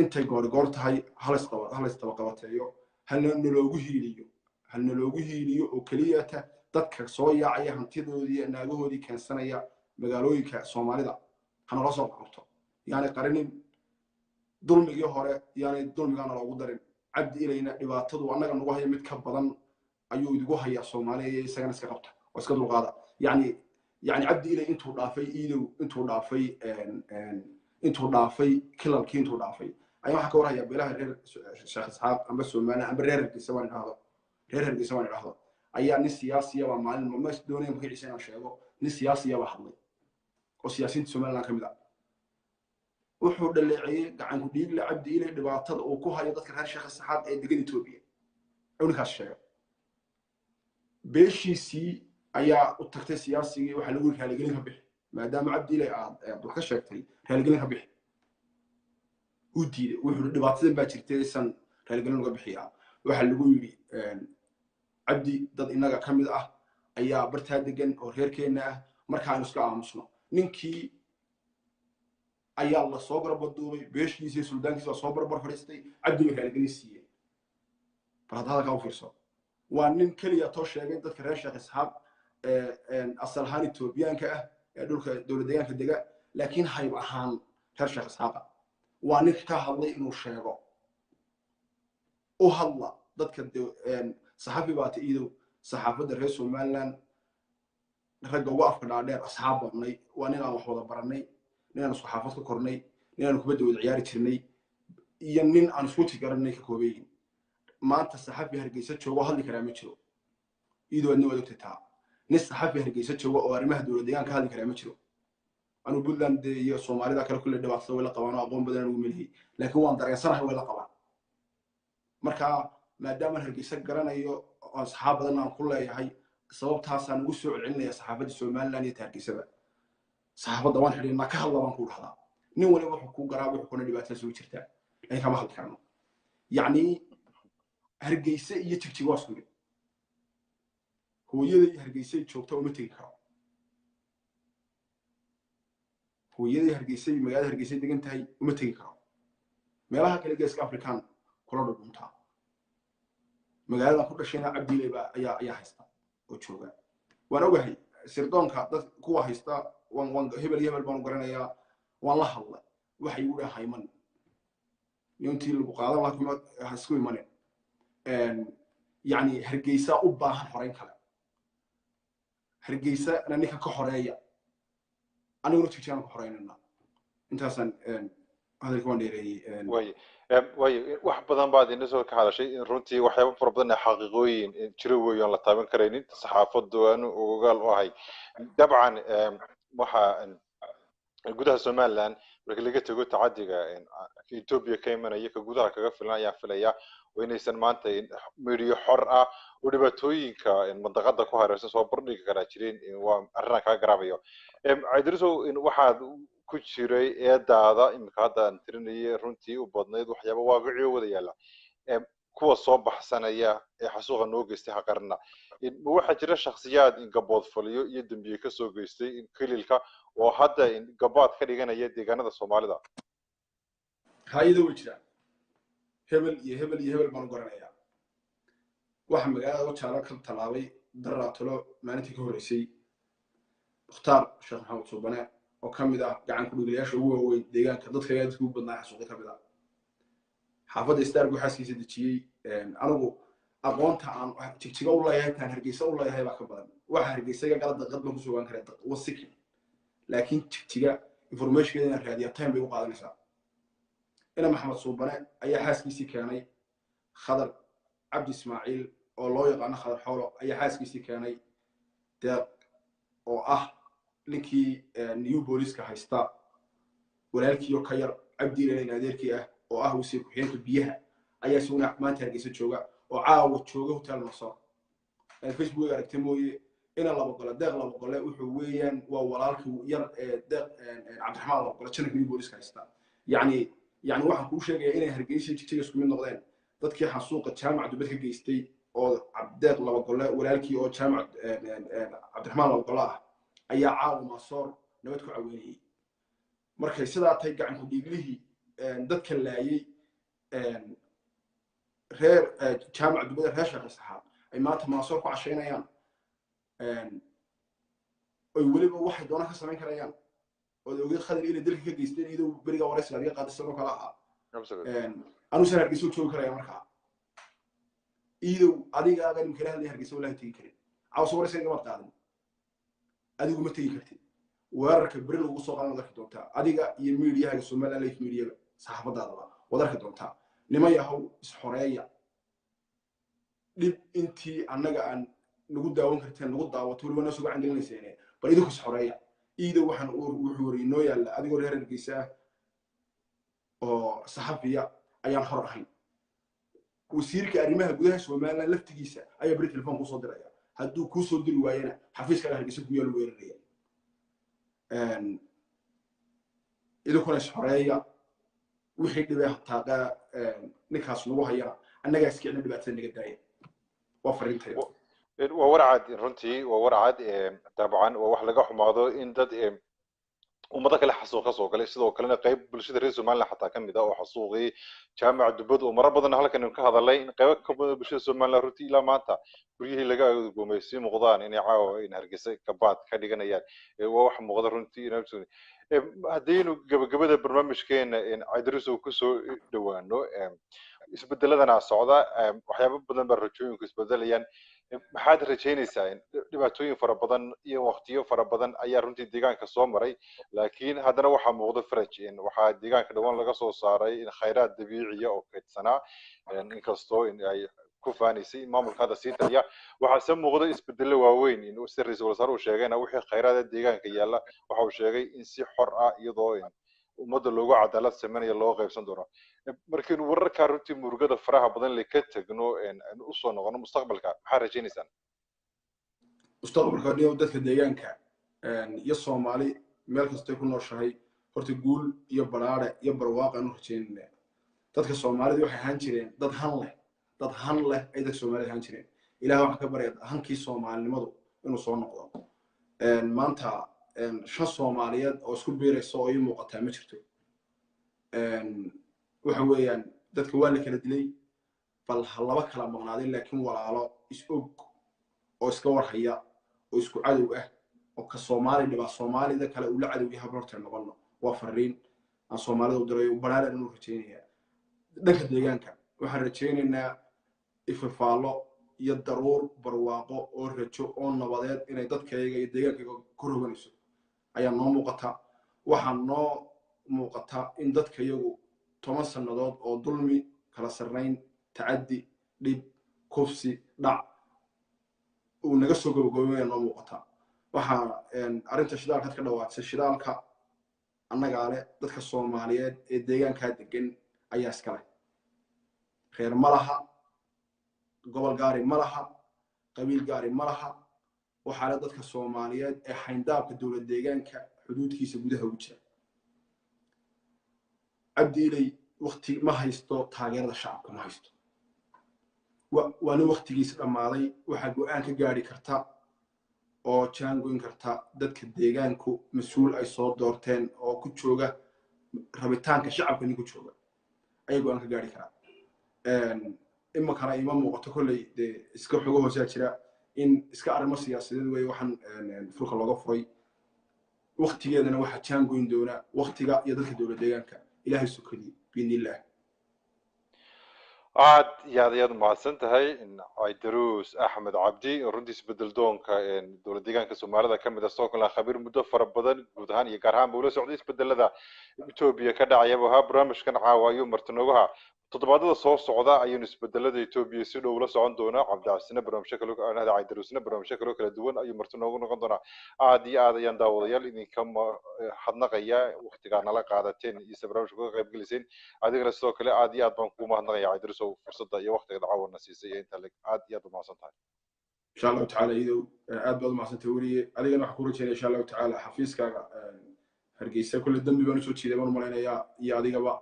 Intay goorgoor tahay halaysdabaqabateeyo, halna naloogu hiiliyo, halna loogu hiiliyo oo keliyata dadka soo yaacaya hantidoodii naagahoodii keensanaya magaalooyinka Soomaalida hanaloo soo qabto. Yaanay qarinin dulmigii hore, yaanay dulmigaana loogu darin. Cabdi Ilayna dhibaatadu annaga nagu haya mid ka badan ayuu idigu hayaa Soomaaliya iyo isagana iska qabta oo iska dulqaada. Yani Cabdi Ilay intuu dhaafay iidow, intuu dhaafay, intuu dhaafay kilalkii, intuu dhaafay ayaa waxaan ka war hayaa beelaha reer Sheekh Isxaaq amba Soomaaliya amba reer Hargeysa waan idhaahdo, reer Hargeysa waan idhaahdo, ayaa nin siyaasiya baa maalin, ma doonaya magaciisa inaan sheego, nin siyaasiya baa hadlay oo siyaasiyiinta Somaliland ka mid ah. Wuxuu dhaleeceeyey gacanku dhiigle Cabdi Ilay dhibaatada uu ku hayo dadka reer Sheekh Isxaaq ee degan Etoobiya. Ninkaas sheegay beeshiisii ayaa u tagtay siyaasigii, waxaa lagu yiri raaligelin ka bixi maadaama Cabdi Ilay aad wax ka sheegtay, raaligelin ka bixi. Uu diiday, wuxuu dhibaatadan baa jirtay aysan raaligelin uga bixiyaa. Waxaa lagu yidhi Cabdi dad innaga ka mid ah ayaa bartaa degan oo reerkeenna ah, marka aynu iska aamusno. Ninkii ayaa la soo garbaduubay, beeshiisa iyo suldaankiisa waa soo barbar fadhiistay, Cabdi bay raaligelin siiyeen. Bal hadda hadalkaa u fiirso. Waa nin keliya too sheegay dadka reer Sheekh Isxaaq asal ahaan Etoobiyaanka ah ee dhulka dowlad deegaanka dega, laakiin hayb ahaan reer Sheekh Isxaaqa. Waa nin ka hadlay inuu sheego u hadla dadka. Saxafi baata iidow, saxaafadda reer Somaliland ragga ugu afka dhaadheer asxaab badnay. Waa nin aan wax wada baranay, nin aan isku xaafad ka kornay, nin aan kubadda wada ciyaari jirnay iyo nin aan isku tigaranay ka koobayin. Maanta saxafi Hargeysa joogo hadli karaa ma jiro. Iidoo adna waad ogtay taa. Nin saxafi Hargeysa joogo oo arrimaha dowlad deegaanka hadli karaa ma jiro. Anuu Puntland iyo Soomaalida kale kulle dhibaatada way la qabaan oo aqoon badan aan ugu melihey, laakiin waan dareensanahay way la qabaan. Marka maadaamaan Hargeysa garanayo oo asxaab badan aan ku leeyahay, sababtaasaan ugu soo celcelinaya saxaafadda Somaliland iyo Hargeysaba. Saxaafadda waan xidhiidhnaa, ka hadla baan ku dhahdaa. Nin waliba wuxuu kuu garaa, wuxuu kuna dhibaatada soo jirtaa, laakiin kama hadli karno. Yacni Hargeysa iyo Jigjiga waa isku mid. Hooyada iyo Hargeysay joogta uma tegi karo. Hooyadii Hargeysay, magaalada Hargeysay degan tahay, uma tegi karo. Meelaha kale Geeska African kula dhudhuntaa. Magaaladan ku dhashayna Cabdiile baa ayaa haysta oo jooga. Waan ogahay sirdoonka dad kuwa haysta, waan hebel iyo hebel baan u garanayaa, waan la hadlay, waxay igu dhaha hayman intii lagu qaadan lahaa kuma ha isku imanin. Yacni Hargeysa u baahan xoreyn kale, Hargeysana ninka ka xoreeya, aniguna Tigjaan ku xoreynana. Intaasaan hadalka waan dheereeyey. Way wax badan baad ina soo ka hadashay. Runtii waxyaabo fara badan ee xaqiiqooyin jiro weeye aan la taaban karaynin, saxaafaddu aanu ogaal u ahay. Dabcan waxa gudaha Somaliland marka laga tago tacadiga Ethiopia ka imanaya, ka gudaha kaga filan ayaan filaya oo inaysan maanta media xor ah oo dhibaatooyinka mandaqada ku hareersan soo bardhigi karaa jirin. Waa arrin aan kaga garaabayo. Cidrisow, waxaad ku jiray eedaada imika hadda aan tirinayay runtii u badnayd waxyaaba waaqiciyo wada yaalla, kuwa soo baxsanaya ee xasuuqa noo geystay haqarna. Ma waxaa jira shakhsiyaad gaboodfalyo iyo dembiye kasoo geystay kililka oo hadda gabaad ka dhiganaya deegaanada Soomaalida? Hay-ada way jiraan. Hebel iyo hebel iyo hebel baan u garanayaa. Waxa magaalada Wajaalo ka tallaabay Daraatolo maalintii ka horreysay Mukhtaar Sheekh Maxamed Suubane oo ka mid ah gacan ku-dhiiglayaasha ugu waaweyn deegaanka, dadka dadka ugu badnaa xasuuqay ka mid ah. Xaafadda Starg xaaskiisa dejiyey. Anigu aqoonta aan Jigjiga u leeyahay taan Hargeysa u leeyahay baa ka badan. Waxa Hargeysa iga gala daqad baan kusoo ogaan karaa wasikin, laakiin Jigjiga informationkeeda inaan raadiya time bay u qaadanaysaa. Ina Maxamed Suubane ayaa xaaskiisii keenay. Khadar Cabdi Ismaaciil oo loo yaqaano Khadar Xoolo ayaa xaaskiisii keenay. Deeq oo ah ninkii new booliska haysta walaalkiioo ka yar, Cabdi Ilayn adeerkii ah oo ah wasiir ku-xigeenka biyaha, ayaa isaguna maanta Hargeysa jooga oo caawa jooga Hotel Nasor. Facebook aragta mooye. Ina laba gole, Deeq laba gole, wuxuu weeyaan waa walaalkii yar ee Deeq Cabdiraxmaan laba gole, jananka new booliska haysta. Yacni waxaan kuu sheegayaa inay Hargeysa Jigjiga isku mid noqdeen. Dadkii xasuuqa Jaamac Dubad ka geystay oo Deeq laba gole walaalkii oo Jaamac Cabdiraxmaan laba gole ah ayaa caawa Maasoor nabad ku caweynayay. Markay sidaa tahay, gacanku dhiiglihii dadka laayay reer Jaamac Dubada, reer Sheekh Isaxaaq, ay maanta Maasoor ku cashaynayaan oy weliba waxay doonaan ka samayn karayaan, ood ogeed Khadar inay dalka ka geysteen iyadoo beriga waraysiga adiga qaadaysan oo kale ahaa. Anuusan Hargeysa u joogi karaya markaa iidow adigaaga nimkala hadlaya Hargeysa wallahi tegi karin. Cawse waraysiga igamaad qaadin, adigu ma tegi kartid. Weerarka beri lagu soo qaadan waad arki doontaa, adiga iyo miidiyahaga Somaliland Life Mediaba, saxaafadaadaba waad arki doontaa. Niman yahow, isxoreeya. Dhib intii annaga aan nagu daawan karteen nagu daawato, weliba noo soo gacan gelinayseene, bal idinku isxoreeya. Iidow waxaan wuxuu wari inoo yaalla adigoo reer Hargeysa ah oo saxafiya ayaan xor ahayn. Wasiirka arrimaha gudaha Somaliland laftigiisa ayaa beri telefoon kusoo diraya. Hadduu kuu soo diri waayana, xafiiskaaga Hargeysa ku yaal weeraraya. Idinkuna isxoreeya. Wixii dhibay hataaqa ninkaas nagu hayana annagaa iskicina, dhibaatada naga daaya. Waa fariintayda. Waa warcad, runtii waa warcad. Dabcan waa wax laga xumaado in dad Ummado kale xasuuq ka soo galay, sidoo kalena qayb bulshada reer Somaliland xataa ka mid ah oo xasuuqii Jaamaca Dubad oo marar badan halkan ka hadalay in qaybo ka badan bulshada Somaliland runtii ilaa maanta guryihii laga gumaysay muuqdaan inay caawa in Hargeysa kabaad ka dhiganayaan. Waa wax muuqda runtii. Haddaynu gabagabada barnaamijkeena, Cidris, uu kusoo dhowaano, isbedeladana socda, waxyaabo badan baa rajooyinku isbedelayaan. Maxaad rajaynaysaa? Dhibaatooyin fara badan iyo waqtiyo fara badan ayaa runtii deegaanka soo maray, laakiin haddana waxaa muuqda faraj. Waxaa deegaanka dhawaan laga soo saaray in khayraad dabiiciya oo kaydsanaa, inkastoo ay ku faanaysay maamulka hadda sii taliya. Waxaa se muuqda isbedelo waaweyn in si ra-iisul wasaare uu sheegayna wixii khayraada deegaanka yaalla waxa uu sheegay in si xor ah, iyadoo ummadda loogu cadaalad sameynaya, loo qaybsan doono. Markaynu wararkaa runtii murugada faraha badan le ka tagno, aynu usoo noqono mustaqbalka, maxaa rajaynaysaan? Mustaqbalka niyow, dadka deegaanka iyo Soomaali meel kastay ku nooshahay horta guul iyo baraare iyo barwaaqo aanu rajaynayna. Dadka Soomaalida waxay ahaan jireen dad han leh, dad han leh ay dadka Soomaalida ahaan jireen. Ilaah waxaan ka barya hankii Soomaalinimadu inuu soo noqdo. Maanta shan Soomaaliyeed oo isku biiraysa oo ii muuqataa ma jirto. Waxa weeyaan, dadka waa la kala dilay, bal ha laba kala maqnaadeen, laakiin walaalo is og oo iska warhaya oo isku cadow ah oo ka Soomaali dhibaa Soomaalida kale uu la cadow yahay horta noqono. Waa fariin aan Soomaalida u dirayo. Baraaraan inuu rajaynayaa dhanka deegaanka, waxaan rajaynaynaa ififaallo iyo daruur barwaaqo oo rajo oo nabadeed inay dadkayga iyo deegaankayga ku roganayso ayaa noo muuqata. Waxaa noo muuqata in dadkayagu 10 sannadood oo dulmi, kala sarrayn, tacaddi, dhib, kufsi, dhac uu naga soo gabagaboobaya noo muuqata. Waxaa arrinta shidaalkaad ka dhawaadsay, shidaalka annagaa leh. Dadka Soomaaliyeed ee deegaankaa degan ayaa iska leh. Reer ma laha, gobol gaari ma laha, qabiil gaari ma laha. Waxaa le dadka Soomaaliyeed ee xayndaabka dowlad deegaanka xuduudkiisa gudaha ugu jira. Cabdi Ilay wakti ma haysto, taageerada shacabka ma haysto, waa nin waktigiisa dhammaaday. Waxaa go'aan ka gaari karta oo jaangoyn karta dadka deegaanku, mas-uul ay soo doorteen oo ku jooga rabitaanka shacabka. Nin ku jooga ayaa go'aan ka gaari karaa. Iminkana ima muuqato. Kolley dee iska xogo hoosaa jira in iska arrimo siyaasadeed wey waxaan furka looga furay. Waktigeedana waxaa jaangoyn doona waktiga iyo dadka dowlad deegaanka, Ilaahay sokadii, biidnillaah. Aad iyo aad ayaad umahadsan tahay, Caydaruus Axmed Cabdi, oo runtii isbedel doonka dowlad deegaanka Soomaalida ka mid ah, sidoo kale khabiir muddo fara badan guud ahaan iyo gaar ahaan ba ula socday isbedelada Etoobiya ka dhacayaba ahaa. Barnaamijkan caawa ayuu marti noogaha. Toddobaadada soo socda ayaynu isbedelada Etoobiya si dhow ula socon doonaa. Cabdicasina barnaamijyo kale, Caydaruusna barnaamijyo kaloo kala duwan ayuu marti noogu noqon doonaa. Aad iyo aad ayaan, daawadayaal, idinka mahadnaqaya waktigaa nala qaadateen iyo se barnaamijka kaga qayb gelayseen. Adigana sidoo kale aad iyo aad baan kugu mahadnaqaya, Caydaruusow, fursadda iyo waktiga caawana siisay iyo inta aad iyo aad umahadsan tahay. Insha Allahu tacaala, idow, aad baad umahadsantahay weliye. Adigana waxaan ku rajaynaya, insha Allahu tacaala, xafiiskaaga Hargeysa kulle dembi baan usoo jiiday baan umalaynayaa, iyo adigaba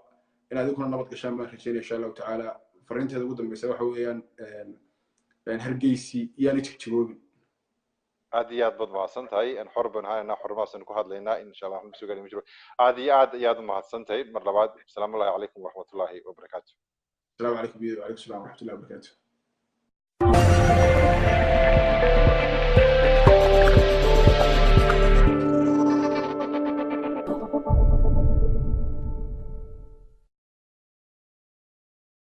in adinkuna nabad gashaan baan rajaynaya, insha Allahu tacaala. Fariinteeda ugu dambeysa waxa weeyaan, Hargeysi iyaanay jigjigoobin. Aad iyo aad baad mahadsan tahay. Xor baan ahaanaa, xormahaasaan ku hadlaynaa, insha Allah. Waxba sugaani ma jiro. Aad iyo aad ayaad umahadsan tahay mar labaad. Asalaamu allahi calaykum waraxmatullahi wabarakaatu. Asalaamu calaykum iyo wacalaykum salam waraxmatullahi wabarakaatu.